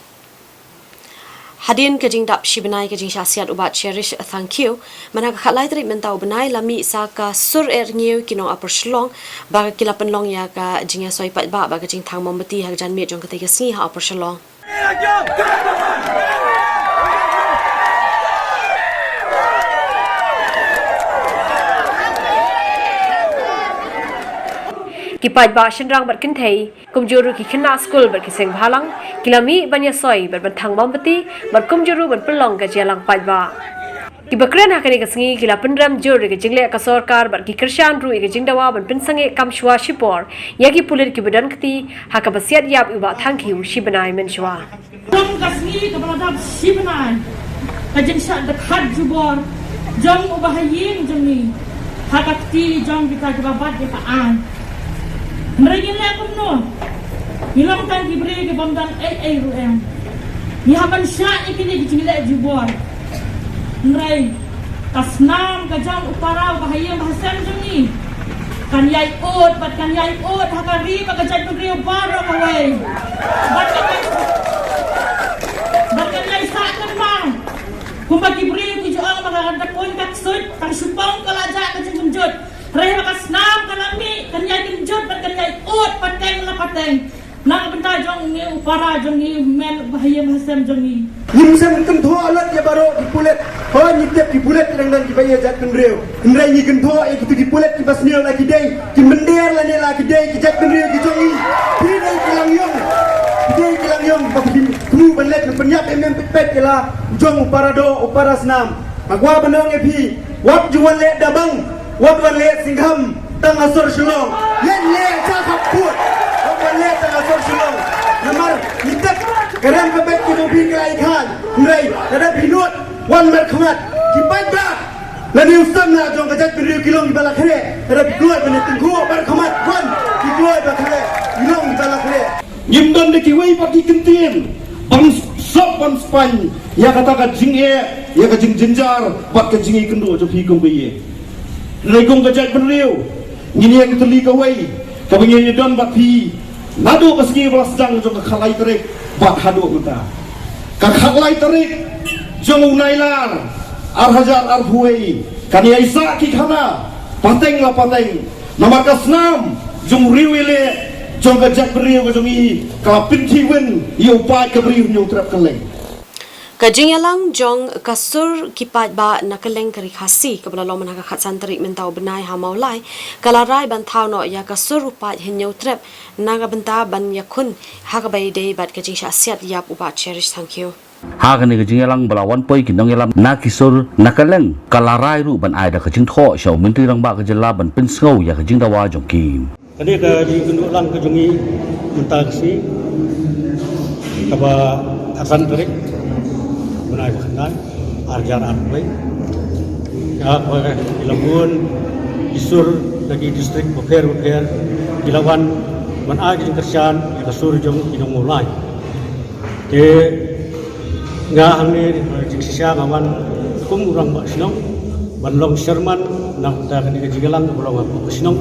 Hadien ka jingdap shi bnai ka jingshah siat u Bah Cherish Thangkhiew, mynta ka khatlai tarik mynta u bnai la mih sa ka sur eh rngiew ki nong Upper Shillong, ba ki la pynlong ïa ka jingïasoi paidbah bad ka jingthang mombati ha ka janmiet jong katei ka sngi ha Upper Shillong. Ki paidbah shynrang bad kynthei, kumjuh ruh ki khynnah skul bad ki seng bhalang, ki la mih ban ïasoi bad ban thang mombati, bad kumjuh ruh ban pynlong ka jingïalang paidbah. Kiba kren ha kane ka sngi ki la pynrem jur ïa ka jingleh ka sorkar bad ki kyrshan ruh ïa ka jingdawa ban pynsangeh kam shuwa shipor ïa ki pulit kiba don kti ha kaba siat ïap ïa u Bah Thangkhiew shi bnai mynshuwa. Jong ka sngi kaba la dap shi bnai ka jingshah dkhot jubor jong u bahaïing jong ngi ha ka kti jong kita kiba bat ïa ka aiñ. Hynrei ngin leh kumno? Ngi long tang ki briew ki bym don ei ei ruh em. Ngi hap ban shah ïa kine ki jingleh jubor. Hynrei ka snam ka jong u para u bahaïing bahasem jong ngi kan ïai ud bad kan ïai ud ha ka ri bad ka jaitbynriew baroh kawei. Bad kan ïai, bad kan ïai sah kynmaw kumba ki briew ki ju ong ba ka da pun ka ksuid, tang shu pong ka la jah ka jingkynjut. Hynrei ba ka snam ka la mih kan ïai kynjut bad kan ïai ud pateng la pateng na ka bynta jong ngi u para jong ngi, u hynmen u bahaïing bahasem jong ngi. Ngim shem kynthoh lut ïa baroh ki pulit. Hooid ngi tip ki pulit ki dang don kiba ïeit jaitbynriew. Hynrei ngi kynthoh ïa kito ki pulit kiba sniew la ki dei ki mynder lane la ki dei ki jaitbynriew ki jong ngi. Ki dei ki langïong. Ki dei ki langïong ba ki thmu ban leit ban pynïap em em pet pet ïa la u jong u para doh u para snam. Nga kwah ban ong ïa phi, wat ju wan leh Dabang, wat wan leh Singham tang ha sor Shillong. Leit leh sha khappud. Wat wan leh tang ha sor Shillong. Namar ngi tip ka rem ka beit ka jong phi ka la ïakhun. Hynrei lada phi nud wan markhmat, ki paidbah lane u samla jong ka jaitbynriew ki long kiba la khreh. Lada phi kloi ban ïatyngkhuh markhmat, wan, ki kloi ba khreh, ki long kiba la khreh. Ngim don da kiwei pat ki kyntien ban sop ban spaiñ ïa kata ka jingeh, ïa ka jingjynjar bad ka jingïakynduh jong phi kum ka ïing. Hynrei kum ka jaitbynriew ngin ïeng tylli kawei kaba ngin ïadon bad phi naduh ka sngi ba la sdang jong ka khatlai tarik bad haduh mynta. Ka khatlai tarik jong u Nailar ar hajar arphew wei kan ïai sah ki khana pateng la pateng. Namar ka snam jong u riew ïaleh jong ka jaitbynriew ka jong ngi ka la pynthih win ïa u paid ka Bri u Hynñiewtrep kylleng. Ka jingïalang jong ka sur ki paidbah na kylleng ka Ri Khasi kaba la long mynta ka khatsan tarik mynta u bnai ha Mawlai ka la rai ban thaw noh ïa ka sur u paid Hynñiewtrep na ka bynta ban ïakhun ha kaba ïadei bad ka jingshah siat ïap u Bah Cherish Thangkhiew. Ha kane ka jingïalang ba la wan poi ki nongïalam na ki sur na kylleng ka la rai ruh ban ai da ka jingthoh sha u Myntri Rangbah ka jylla ban pynsngew ïa ka jingdawa jong ki. Kane ka jingïakynduh lang ka jong ngi mynta ka sngi kaba khatsan tarik bnai ba khyndai ar hajar arphew wei. Ïa kaba ki la bun ki sur na ki distrik bapher bapher ki la wan ban ai ka jingkyrshan ïa ka sur jong ki nong Mawlai. Te nga hangne, eh, jingshisha nga wan kum u rangbah shnong ban long chairman na ka bynta kane ka jingïalang kaba long ha ka shnong.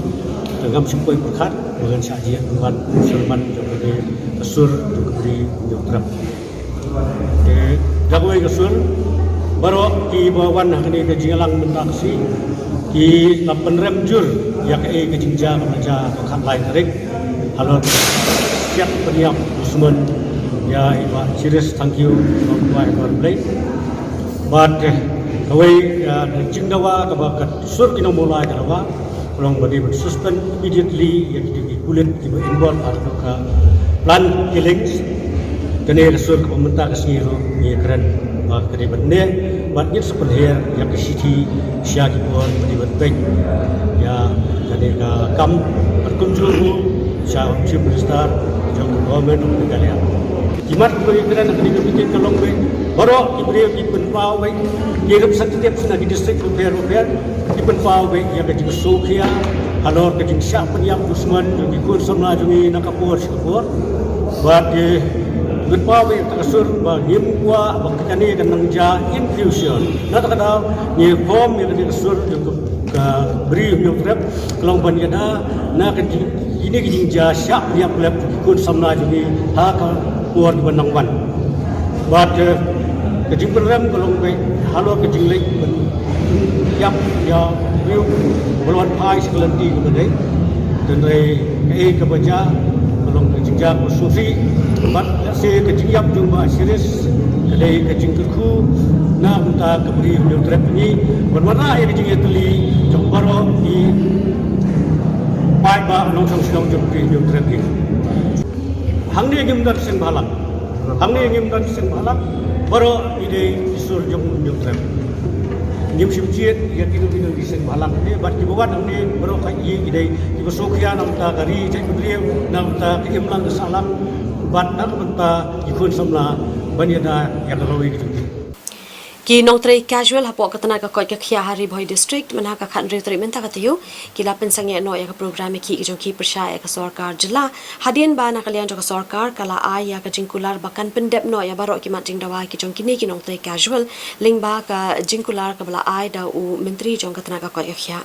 Te ngam shym poi pyrkhat ba ngan shah jia ban wan chairman jong kane ka sur jong ka Bri Hynñiewtrep. Te da kawei ka sur baroh kiba wan ha kane ka jingïalang mynta ka sngi ki la pynrem jur ïa kaei ka jingjia kaba la jia ha ka khatlai tarik halor ka siat pynïap dusmon ïa i Bah Cherish Thangkhiew, ba u kwah ïa ka Blei. Bad, eh, kawei, eh, ka jingdawa kaba ka sur ki nong Mawlai ka dawa ka long ba dei ban suspend immediately ïa kito ki pulit kiba involve ha ka plan killings. Kane ka sur kaba mynta ka sngi ruh ngi kren ba ka dei ban neh bad ngin sa pynher ïa ka shithi sha ki bor ba dei ban peit ïa kane ka kam bad kumjuh ruh sha u Chief Minister jong ka Government of Meghalaya. Ki mat ba ngi kren ha kane ka meeting ka long ba baroh ki briew ki pynpaw ba ki representatives na ki district bapher bapher ki pynpaw ba ïa ka jingsngewkhia halor ka jingshah pynïap dusmon jong ki khun samla jong ngi na ka por sha ka por. Bad ki pynpaw ba ïa ka sur ba ngim kwah ba kane kan nang jia in future. Na kata ka daw ngi form ïa ka sur jong ka Ka Bri Hynñiewtrep ka long ban ïada na ka jing, kine ki jingjia shah ïap lep ki khun samla jong ngi ha ka por kiba nang wan. Bad eh, ka jingpynrem ka long ba halor ka jingleh ban ïap ïa briew ba la wan phai sha ka lynti kaba dei. Hynrei kaei kaba jia ka long ka jingjia kaba sngewsih. Bad lehse ka jingïap jong Bah Shiris ka dei ka jingkyrkhu na ka bynta ka Bri Hynñiewtrep ngi ban wanrah ïa ka jingïatylli jong baroh ki paidbah nongshong shnong jong Bri Hynñiewtrep ngi. Hangne ngim don seng bhalang. Hangne ngim don seng bhalang. Baroh i dei i sur jong Hynñiewtrep. Ngim shim jied ïa kino kino ki seng bhalang ne, bad kiba wan hangne baroh ka i i dei kiba sngewkhia na ka bynta ka ri jait bynriew, na ka bynta ka imlang ka sahlang, bad na ka bynta ki khun samla ban ïada ïa ka roi ka jong ki. Ki nongtrei casual hapoh ka tnat ka koit ka khiah ha Ri Bhoi District mynha ka khathynriew tarik mynta ka taïew ki la pynsangeh noh ïa ka program ïakhih ki jong ki pyrshah ïa ka sorkar jylla, hadien ba na ka liang jong ka sorkar ka la ai ïa ka jingkular ba kan pyndep noh ïa baroh ki mat jingdawa ki jong kine ki nongtrei casual lyngba ka jingkular kaba la ai da u Myntri jong ka tnat ka koit ka khiah.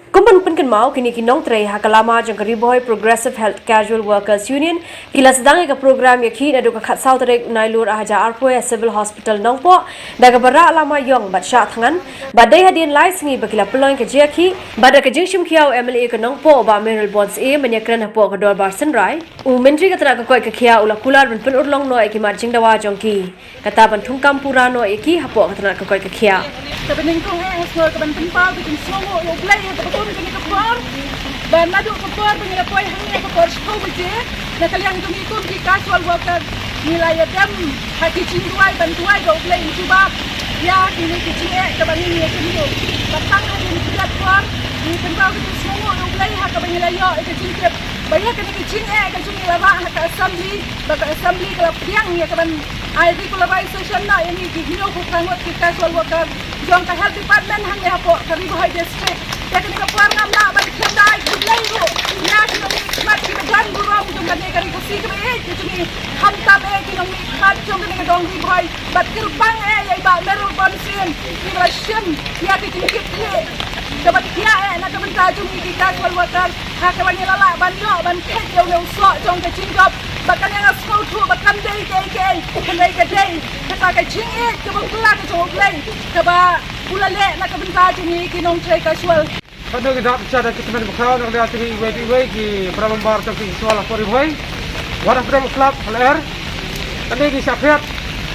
Kum ban pynkynmaw, kine ki nongtrei ha ka lama jong ka Ri Bhoi Progressive Health Casual Workers Union ki la sdang ïa ka program ïakhih naduh ka khatsaw tarik Nailur arhajar arphew ha Civil Hospital Nongpoh da kaba rah lama ïong bad shah thngan, bad dei hadien lai sngi ba ki la pynlong ïa ka jingïakhih. Bad da ka jingshim khia u M L A ka Nongpoh, Bah Mayralborn Syiem, ban ïakren hapoh ka dorbar synrai, u Myntri ka tnat ka koit ka khiah u la kular ban pynurlong noh ïa ki mat jingdawa jong ki, kata ban thungkam pura noh ïa ki hapoh ka tnat ka koit ka khiah. Kaba nyngkong eh, nga sngew ka ban pynpaw ka jingsngewnguh ïa U Blei ha kaba kum kane ka por. Ba naduh ka por ba ngi la poi hangne ha ka por shiphew baje, na ka liang jong ngi kum ki casual worker, ngi la ïadem ha ki jingduwai ban duwai ba U Blei un jubab ïa kine ki jingeh kaba ngi ïakynduh. Ba tang hadien khyndai por ngi pynpaw ka jingsngewnguh ïa U Blei ha kaba ngi la ïoh ïa ka jingtip ba ïa kane ka jingeh ka jong ngi la rah ha ka assembly, ba ka assembly ka la pdiang ïa ka ban ai regularization noh ïa ngi ki hynñiewphew phra ngut ki casual worker jong ka health department hangne hapoh ka Ri Bhoi District. Te kane ka por ngam lah ban khyndai khublei ruh ïa ki nongmihkhmat kiba don burom jong kane ka ri Khasi kaba ïeit ka jong ngi, khamtam eh ki nongmihkhmat jong kane ka dong Ri Bhoi, bad kyrpang eh ïa i Bah Mayralborn Syiem kiba la shim ïa ka jingkitkhlieh kaba thiah eh na ka bynta jong ngi ki casual worker. Ha kaba ngi la lah ban ïoh ban kheit ïa une u soh jong ka jingjop, ba kan ïa nga sngewthuh ba kam dei kaei kaei, hynrei ka dei kata ka jingïeit kaba pura ka jong U Blei kaba u la leh na ka bynta jong ngi ki nongtrei casual. Katno ngi dap cha da ki tymmen bakhraw na ka liang jong ngi iwei pa iwei ki para member jong ki casual ha Ri Bhoi. Wat hapdeng u slap ha lyer. Kane ngi shah phet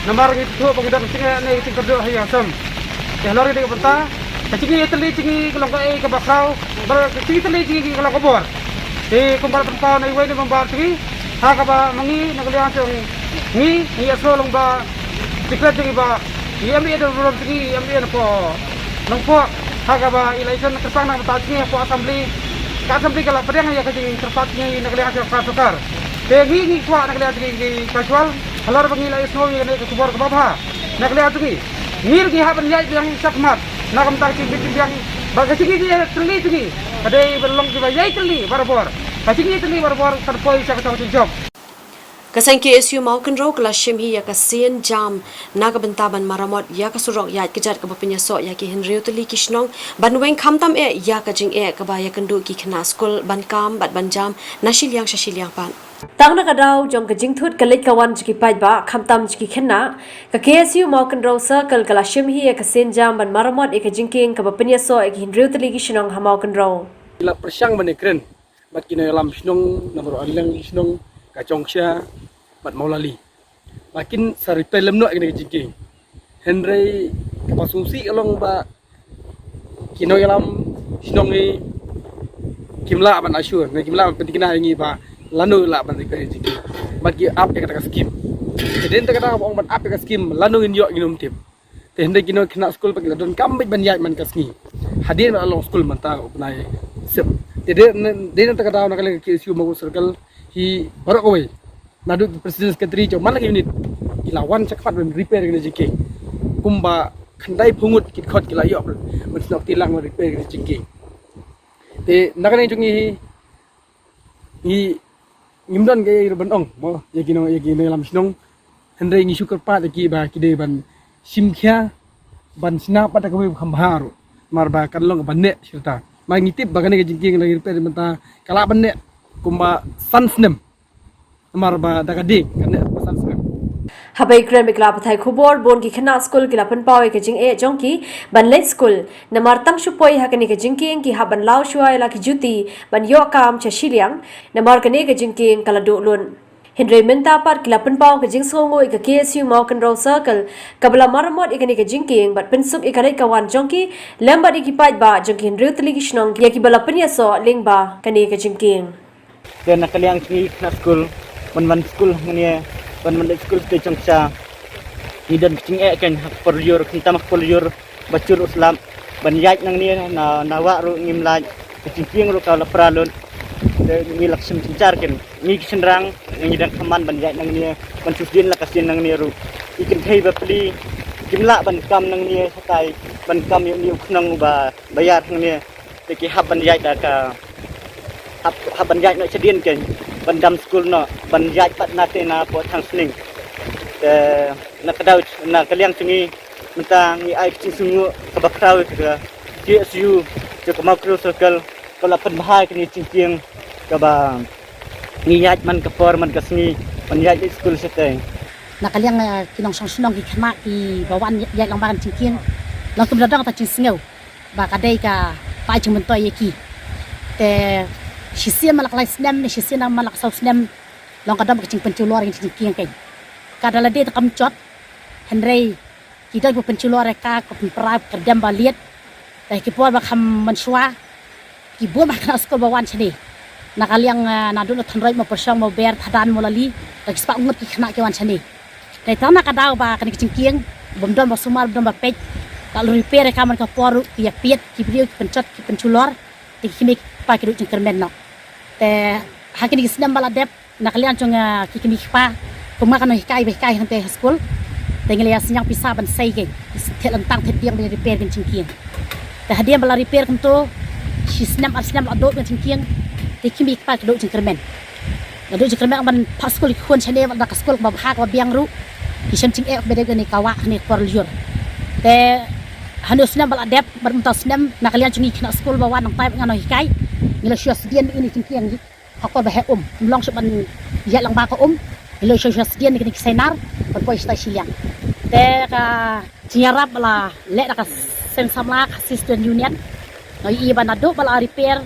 namar ngi tip ba ngi dang jingeh ne ngi jingkyrduh ha ïing ha sem. Te halor kane ka bynta ka jingïatylli jong ngi ka long kaei kaba khraw, bad ka jingïatylli jong ngi ka long ka bor. Te kumba la pynpaw na iwei na member jong ngi, ha kaba ma ngi na ka liang jong ngi, ngi ïasngew long ba secret jong ngi ba i M L A da burom jong ngi, i M L A na pdeng Nongpoh, ha kaba i la ïakhun kyrpang na ka bynta jong ngi hapoh assembly. Ka assembly ka la pdiang ïa ka jingkyrpad jong ngi na ka liang jong ka sorkar. Te ngi ngi kwah na ka liang jong ngi ki casual, halor ba ngi la ïasngew ïa kane ka khubor kaba bha na ka liang jong ngi, ngi ruh ngi hap ban ïaid biang shakhmat na ka bynta ka jingbit jingbiang, ba ka jingïatylli jong ngi ka dei ban long kiba ïatylli barabor. Ka jingïatylli barabor kan poi sha ka thong jingjop. Ka seng K S U Mawkynrew ka la shim hi ïa ka sien jam na ka bynta ban maramot ïa ka surok ïaid kjat kaba pynïasoh ïa ki hynriew tylli ki shnong ban weng khamtam eh ïa ka jingeh kaba ïakynduh ki khynnah skul ban kam bad ban jam na shiliang sha shiliang pat. Tang na ka daw jong ka jingthut ka leit ka wan jong ki paidbah khamtam jong ki khynnah, ka K S U Mawkynrew Circle ka la shim hi ïa ka sien jam ban maramot ïa ka jingkieng kaba pynïasoh ïa ki hynriew tylli ki shnong ha Mawkynrew. La pyrshang ban ïakren bad ki nongïalam shnong na baroh ar liang shnong, ka Jongshah bad Mawlali, ba kin sa repair lem noh ïa kane ka jingkieng. Hynrei kaba sngewsih ka long ba ki nongïalam shnong ngi kim lah ban assure ne kim lah ban pynthikna ïa ngi ba lano lah ban repair ïa ka jingkieng. Bad ki ap ïa kata ka skim. Te dei na kata ka daw ba ong ban ap ïa ka skim, lano ngin ïoh ngin ym tip. Te hynrei ki nongkhynnah skul pat ki la donkam beit ban ïaid man ka sngi hadien ba la long skul mynta u bnai Sep. Te dei na, dei na kata ka daw na ka liang ka K S U Mawkynrew Circle hi baroh kawei, naduh ki president secretary jong man la ki unit, ki la wan shakhmat ban repair ïa kane ka jingkieng. Kumba khyndai phew ngut ki dkhot ki la ïoh ban snoh kti lang ban repair ïa kane ka jingkieng. Te na ka liang jong ngi hi, ngi ngim don kaei ruh ban ong mo ïa ki nong, ïa ki nongïalam shnong. Hynrei ngi shu kyrpad ïa ki ba ki dei ban shim khia ban shna pat da kawei ba kham bha ruh. Namar ba kan long kaba neh shuh ta. Ma ngi tip ba kane ka jingkieng la ngi repair mynta ka lah ban neh kumba san snem. Namar ba da ka ding kan neh kumba san snem. Haba ïakren bad ki lad pathai khubor, bun ki khynnah skul ki la pynpaw ïa ka jingeh jong ki ban leit skul. Namar tang shu poi ha kane ka jingkieng ki hap ban law shuwa ïa la ki juti ban ïoh kam sha shiliang. Namar kane ka jingkieng ka la duh lut. Hynrei mynta pat ki la pynpaw ka jingsngewnguh ïa ka K S U Mawkynrew Circle kaba la maramot ïa kane ka jingkieng bad pynsuk ïa ka leit ka wan jong ki lem bad ïa ki paidbah jong ki hynriew tylli ki shnong ïa kiba la pynïasoh lyngba kane ka jingkieng. Te na ka liang jong ngi khynnah skul, ban wan skul hangne, ban wan leit skul te jong sha. Ngi don ka jingeh kein ha ka por lyiur, khamtam ha ka por lyiur ba jur u slap, ban ïaid nangne na, na wah ruh ngim lait, ka jingkieng ruh ka la pra lut. Te ngi la ka shim jynjar kein, ngi ki shynrang ngi dang kham man ban ïaid nangne, ban shu sdien la ka sdien nangne ruh. Ki kynthei bapli kim lah ban kam nangne shatai, ban kam ïa une u khnong uba ba ïar hangne. Te ki hap ban ïaid da ka, hap, hap ban ïaid noh shadien kein, ban dam skul noh, ban ïaid pat na te na poh thang sning. Te na ka daw, na ka liang jong ngi mynta ngi ai ka jingsngewnguh kaba khraw ïa ka K S U jong ka Mawkynrew Circle kaba la pynbha ïa kane ka jingkieng, kaba ngi ïaid man ka por man ka sngi ban ïaid leit skul shatei. Na ka liang, eh, ki nongshong shnong ki khynnah kiba wan ïaid lyngba kane ka jingkieng, long kumba dang ta jingsngew ba ka dei kaba ai jingmyntoi ïa ki. Te shisien man la ka lai snem ne shisien man la ka saw snem, long ka don ka jingpynjulor ïa ka jingkieng kein. Ka da lade te kam jot, hynrei ki don kiba pynjulor ïa ka, ka pynpra, ka dem ba liat. Te ki por ba kham mynshuwa, ki bun ba khynnah skul ba wan shane. Na ka liang, ah, naduh na Thanroit, Mawpyrshong, Mawber, Thadan, Mawlali, da ki spah ngut ki khynnah ki wan shane. Te tang na ka daw ba kane ka jingkieng bym don ba sumar, bym don ba peit, ka la repair ïa ka man ka por ruh, ki ïa piet ki briew, ki pynjot, ki pynjulor. Te ki kmie ki kpa ki duh jingkyrmen noh. Te ha kine ki snem ba la dep, na ka liang jong, ah, ki kmie ki kpa, kum nga ka nonghikai ba hikai hangtei ha skul, te ngi la ïa sniang pisa ban sei kein, thied lyntang thied dieng ban repair kane ka jingkieng. Te hadien ba la repair kumto, shi snem ar snem la duh kane ka jingkieng, te ki kmie ki kpa ki duh jingkyrmen. La duh jingkyrmen ban phah skul ki khun shane, wat la ka skul kaba bha kaba biang ruh, ki shem jingeh ba dei kane ka wah kane ka por lyiur. Te hane u snem ba la dep bad mynta u snem, na ka liang jong ngi khynnah skul ba wan nangtai bad nga nonghikai, ngi la shu ïa sdien ïa kane ka jingkieng ha ka por ba heh um, ym long shuh ban ïaid lyngba ka um, ngi la shu ïa sdien ïa kine ki sainar ban poi shatai shiliang. Te ka jingïarap ba la leh da ka seng samla Khasi Student Union, nga ïohi ba naduh ba la repair,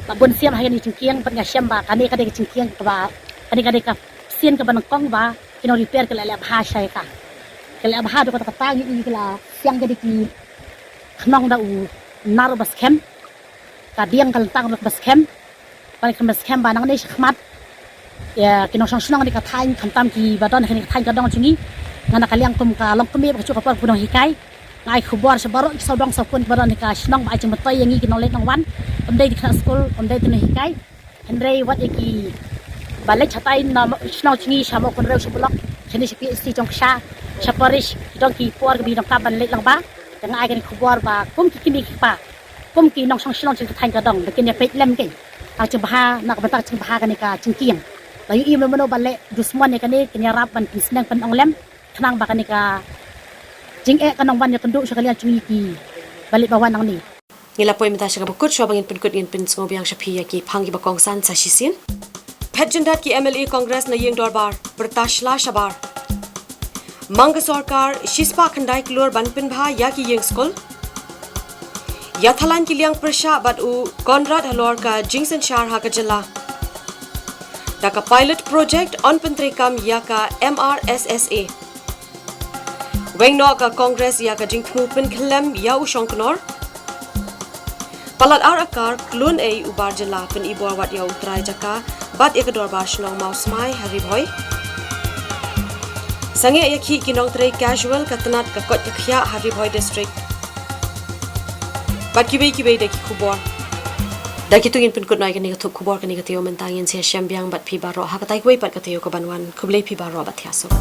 la bun sien ha kane ka jingkieng, bad nga shem ba kane ka dei ka jingkieng kaba, kane ka dei ka sien kaba nyngkong ba ki nong repair ki la leh bha sha ïa ka. Ki la leh bha, haduh katta katta ngi ïohi ki la siang kine ki khnong da u nar uba skhem, ka dieng ka lyntang ruh kaba skhem. Ban khlem skhem ba nangne shakhmat, ïa ki nongshong shnong kane ka thaiñ, khamtam kiba don ha kane ka thaiñ ka dong jong ngi, nga na ka liang kum ka longkmie bad ka juh ka por kaba nonghikai, nga ai khubor sha baroh ki sawdong sawkun kiba don ha ka shnong ba ai jingmyntoi ïa ngi ki nongleit nongwan, ym dei ki khynnah skul, ym dei ki nonghikai. Hynrei wat ïa kiba leit shatai na shnong jong ngi, sha Mawkynrew, sha Block, shane sha P H C Jongksha, sha Parish, ki don ki por kiba ngi donkam ban leit lyngba. Te nga ai kane ka khubor ba kum ki kmie ki kpa, kum ki nongshong shnong jong ka thaiñ ka dong, ba kin ïa peit lem kein. Ka jingbha, na ka bynta ka jingbha kane ka jingkieng. La ïohi mano mano ba leh dusmon ïa kane, kin ïarap ban pynsneng pynong lem, khnang ba kane ka jingeh kan ym wan ïakynduh sha ka liang jong ngi kiba leit ba wan nangne. Ngi la poi mynta sha kaba kut, shuwa ba ngin pynkut ngin pynsngew biang sha phi ïa ki phang kiba kongsan sa shisien. Phet jyndat ki M L A Congress na ïing dorbar, pyrta shla shabar. Mang ka sorkar shispah khyndai klur ban pynbha ïa ki ïing skul. Ïathalaiñ ki liang pyrshah bad u Conrad halor ka jingsynshar ha ka jylla. Da ka pilot project yn pyntreikam ïa ka M R S S A. Weng noh ka Congress ïa ka jingthmu pynkhyllem ïa u shongknor. Palat ar akar klun ei u bar jylla, pynibor wat ïa u trai jaka bad ïa ka dorbar shnong Mawsmai ha Ri Bhoi. Sangeh ïa ki, ki nongtrei casual ka tnat ka koit ka khiah ha Ri Bhoi District. Bad kiwei kiwei de ki khubor. Da kito ngin pynkut noh ïa kane ka thup khubor kane ka taïew mynta, ngin sa ïashem biang bad phi baroh ha katai kawei pat ka taïew kaban wan. Khublei phi baroh bad thiah suk.